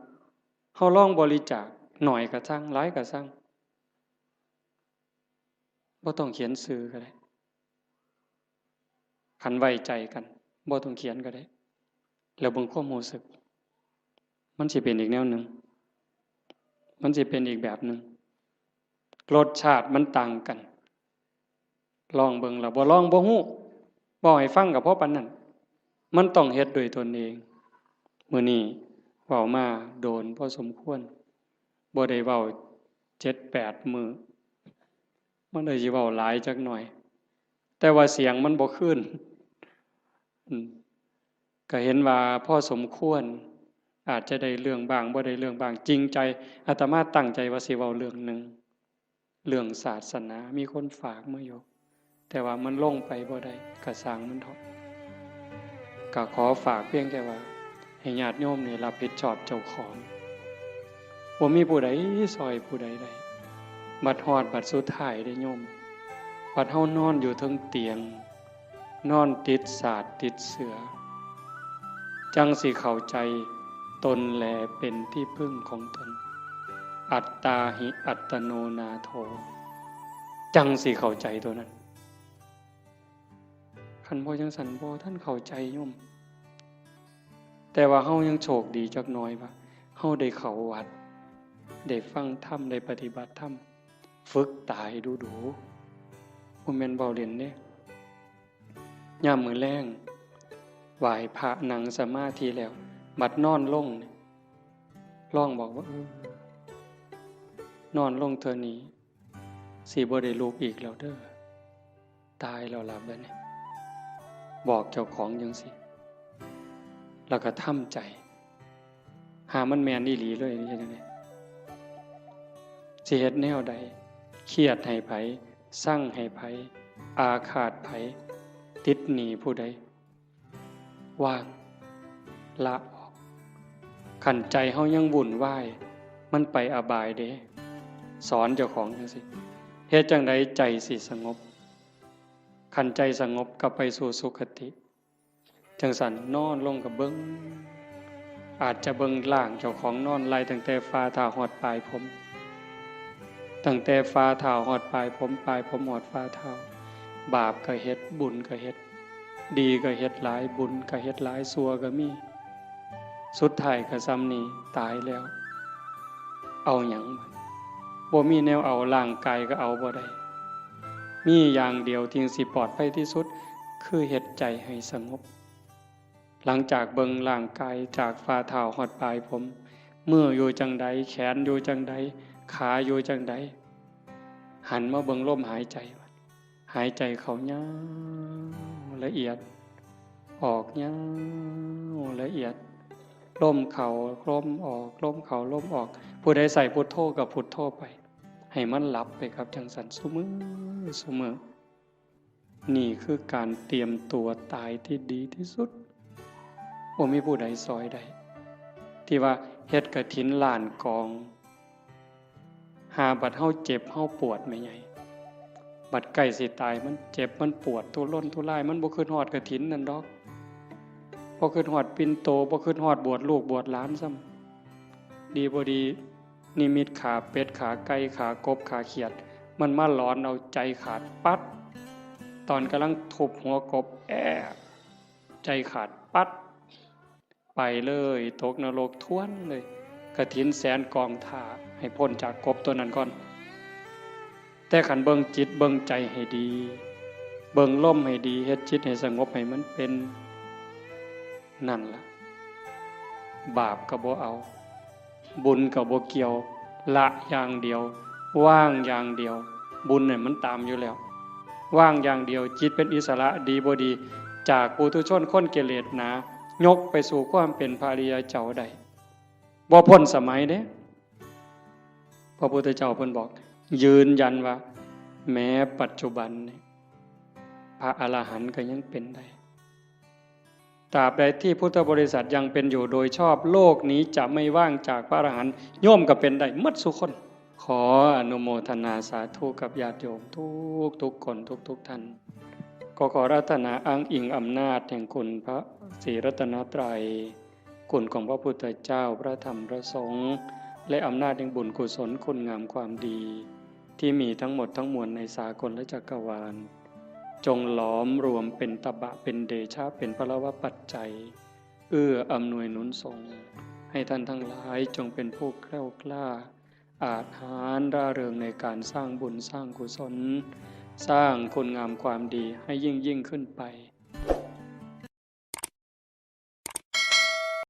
เฮาลองบริจาค น้อยก็ซัง หลายก็ซัง บ่ต้องเขียนชื่อก็ได้ คันไว้ใจกัน บ่ต้องเขียนก็ได้ แล้วเบิ่งความรู้สึก มันสิเป็นอีกแนวหนึ่ง มันสิเป็นอีกแบบหนึ่ง รสชาติมันต่างกัน ลองเบิ่ง แล้วบ่ลองบ่ฮู้ เว้าให้ฟังก็พอปานนั้น มันต้องเฮ็ดด้วยตนเอง มื้อนี้เว้ามาโดนพอสมควร บ่ได้เว้าเจ็ดแปดมื้อ มันเลยสิเว้าหลายจักหน่อย แต่ว่าเสียงมันบ่คืน อืม ก็เห็นว่าพอสมควร อาจจะได้เรื่องบ้าง บ่ได้เรื่องบ้าง จริงใจ อาตมาตั้งใจว่าสิเว้าเรื่องหนึ่ง เรื่องศาสนา มีคนฝากมาอยู่ แต่ว่ามันลงไปบ่ได้ ก็ซ่างมันเถาะ ก็ขอฝากเพียงแค่ว่า ให้ญาติโยมนี่รับผิดชอบเจ้าของ บ่มีผู้ใดซอยผู้ใดได้ บัดฮอดบัดสุดท้ายเด้โยม บัดเฮานอนอยู่เทิงเตียง นอนติดสาดติดเสื่อ จั่งสิเข้าใจตนแลเป็นที่พึ่งของตน อัตตาหิอัตโนนาโถ จั่งสิเข้าใจตัวนั้น คันบ่จั่งซั้นบ่ทันเข้าใจโยม แต่ว่าเฮายังโชคดีจักหน่อยว่า เฮาได้เข้าวัด ได้ฟังธรรม ได้ปฏิบัติธรรม ฝึกตายดูๆ บ่แม่นเว้าเล่นเด้ ยามมื้อแลง ไหว้พระนั่งสมาธิแล้ว บัดนอนลงนี่ ลองบอกว่า เออ นอนลงเทื่อนี้ สิบ่ได้ลุกอีกแล้วเด้อ ตายแล้วล่ะบัดนี้ บอกเจ้าของจั่งซี้ แล้วก็ทำใจ หามันแม่นอีหลีเลย เฮ็ดจั่งใด สิเฮ็ดแนวใด เครียดให้ไผ ซังให้ไผ อาฆาตไผ ติดหนี้ผู้ใด วาง ละออก คันใจเฮายังวุ่นวาย มันไปอบายเด้ สอนเจ้าของจั่งซี้ เฮ็ดจั่งใดใจสิสงบ คันใจสงบก็ไปสู่สุคติ จั่งซั้นนอนลงก็เบิ่ง อาจจะเบิ่งร่างเจ้าของนอนไล่ตั้งแต่ฝ่าเท้าฮอดปลายผม ตั้งแต่ฝ่าเท้าฮอดปลายผม ปลายผมฮอดฝ่าเท้า บาปก็เฮ็ด บุญก็เฮ็ด ดีก็เฮ็ดหลาย บุญก็เฮ็ดหลาย ชั่วก็มี สุดท้ายก็ส่ำนี้ ตายแล้ว เอาหยัง บ่มีแนวเอา ร่างกายก็เอาบ่ได้ มีอย่างเดียวที่สิปลอดภัยที่สุด คือเฮ็ดใจให้สงบ หลังจากเบิ่งร่างกายจากฝ่าเท้าฮอดปลายผม มืออยู่จั่งใด แขนอยู่จั่งใด ขาอยู่จั่งใด หันมาเบิ่งลมหายใจ หายใจเข้ายาวละเอียด ออกยาวละเอียด ลมเข้าลมออก ลมเข้าลมออก ผู้ใดใส่พุทโธก็พุทโธไป ให้มันหลับไปครับ จั่งซั้นซุมื้อซุมื้อ นี่คือการเตรียมตัวตายที่ดีที่สุด บ่มีผู้ใดซอยได้ ที่ว่าเฮ็ดกฐินล้านกอง หาบัดเฮาเจ็บเฮาปวดแม่ใหญ่ บัดใกล้สิตายมันเจ็บมันปวดทุรนทุราย มันบ่คิดฮอดกฐินนั่นดอก บ่คิดฮอดปิ่นโต บ่คิดฮอดบวชลูกบวชหลานซ้ำ ดีบ่ดี นิมิตขาเป็ด ขาไก่ ขากบ ขาเขียด มันมาหลอนเอาใจขาดปั๊ด ตอนกำลังทุบหัวกบ แอะ ใจขาดปั๊ด ไปเลย ตกนรกทวนเลย กฐินแสนกองถ่า ให้พ้นจากกบตัวนั้นก่อน แต่คันเบิ่งจิตเบิ่งใจให้ดี เบิ่งลมให้ดี เฮ็ดจิตให้สงบให้มันเป็น นั่นล่ะ บาปก็บ่เอา บุญก็บ่เกี่ยว ละอย่างเดียว วางอย่างเดียว บุญเนี่ยมันตามอยู่แล้ว วางอย่างเดียว จิตเป็นอิสระ ดีบ่ดี จากปุถุชนคนกิเลสหนา ยกไปสู่ความเป็นพระอริยเจ้าได้ บ่พ้นสมัยเด้ พระพุทธเจ้าเพิ่นบอก ยืนยันว่า แม้ปัจจุบันนี่ พระอรหันต์ก็ยังเป็นได้ ตราบใดที่พุทธบริษัทยังเป็นอยู่โดยชอบ โลกนี้จะไม่ว่างจากพระอรหันต์ โยมก็เป็นได้หมดซุคน ขออนุโมทนาสาธุกับญาติโยมทุกทุกๆคน ทุกๆท่าน ก็ขออาราธนาอ้างอิงอำนาจแห่งคุณพระศรีรัตนตรัย คุณของพระพุทธเจ้า พระธรรม พระสงฆ์ และอำนาจแห่งบุญกุศลคุณงามความดี ที่มีทั้งหมดทั้งมวลในสากลจักรวาล จงหลอมรวมเป็นตบะ เป็นเดชะ เป็นพลวปัจจัย เอื้ออำนวยหนุนส่ง ให้ท่านทั้งหลายจงเป็นผู้แคล้วคลาด อาจหาญร่าเริงในการสร้างบุญสร้างกุศล สร้างคุณงามความดีให้ยิ่งยิ่งขึ้นไป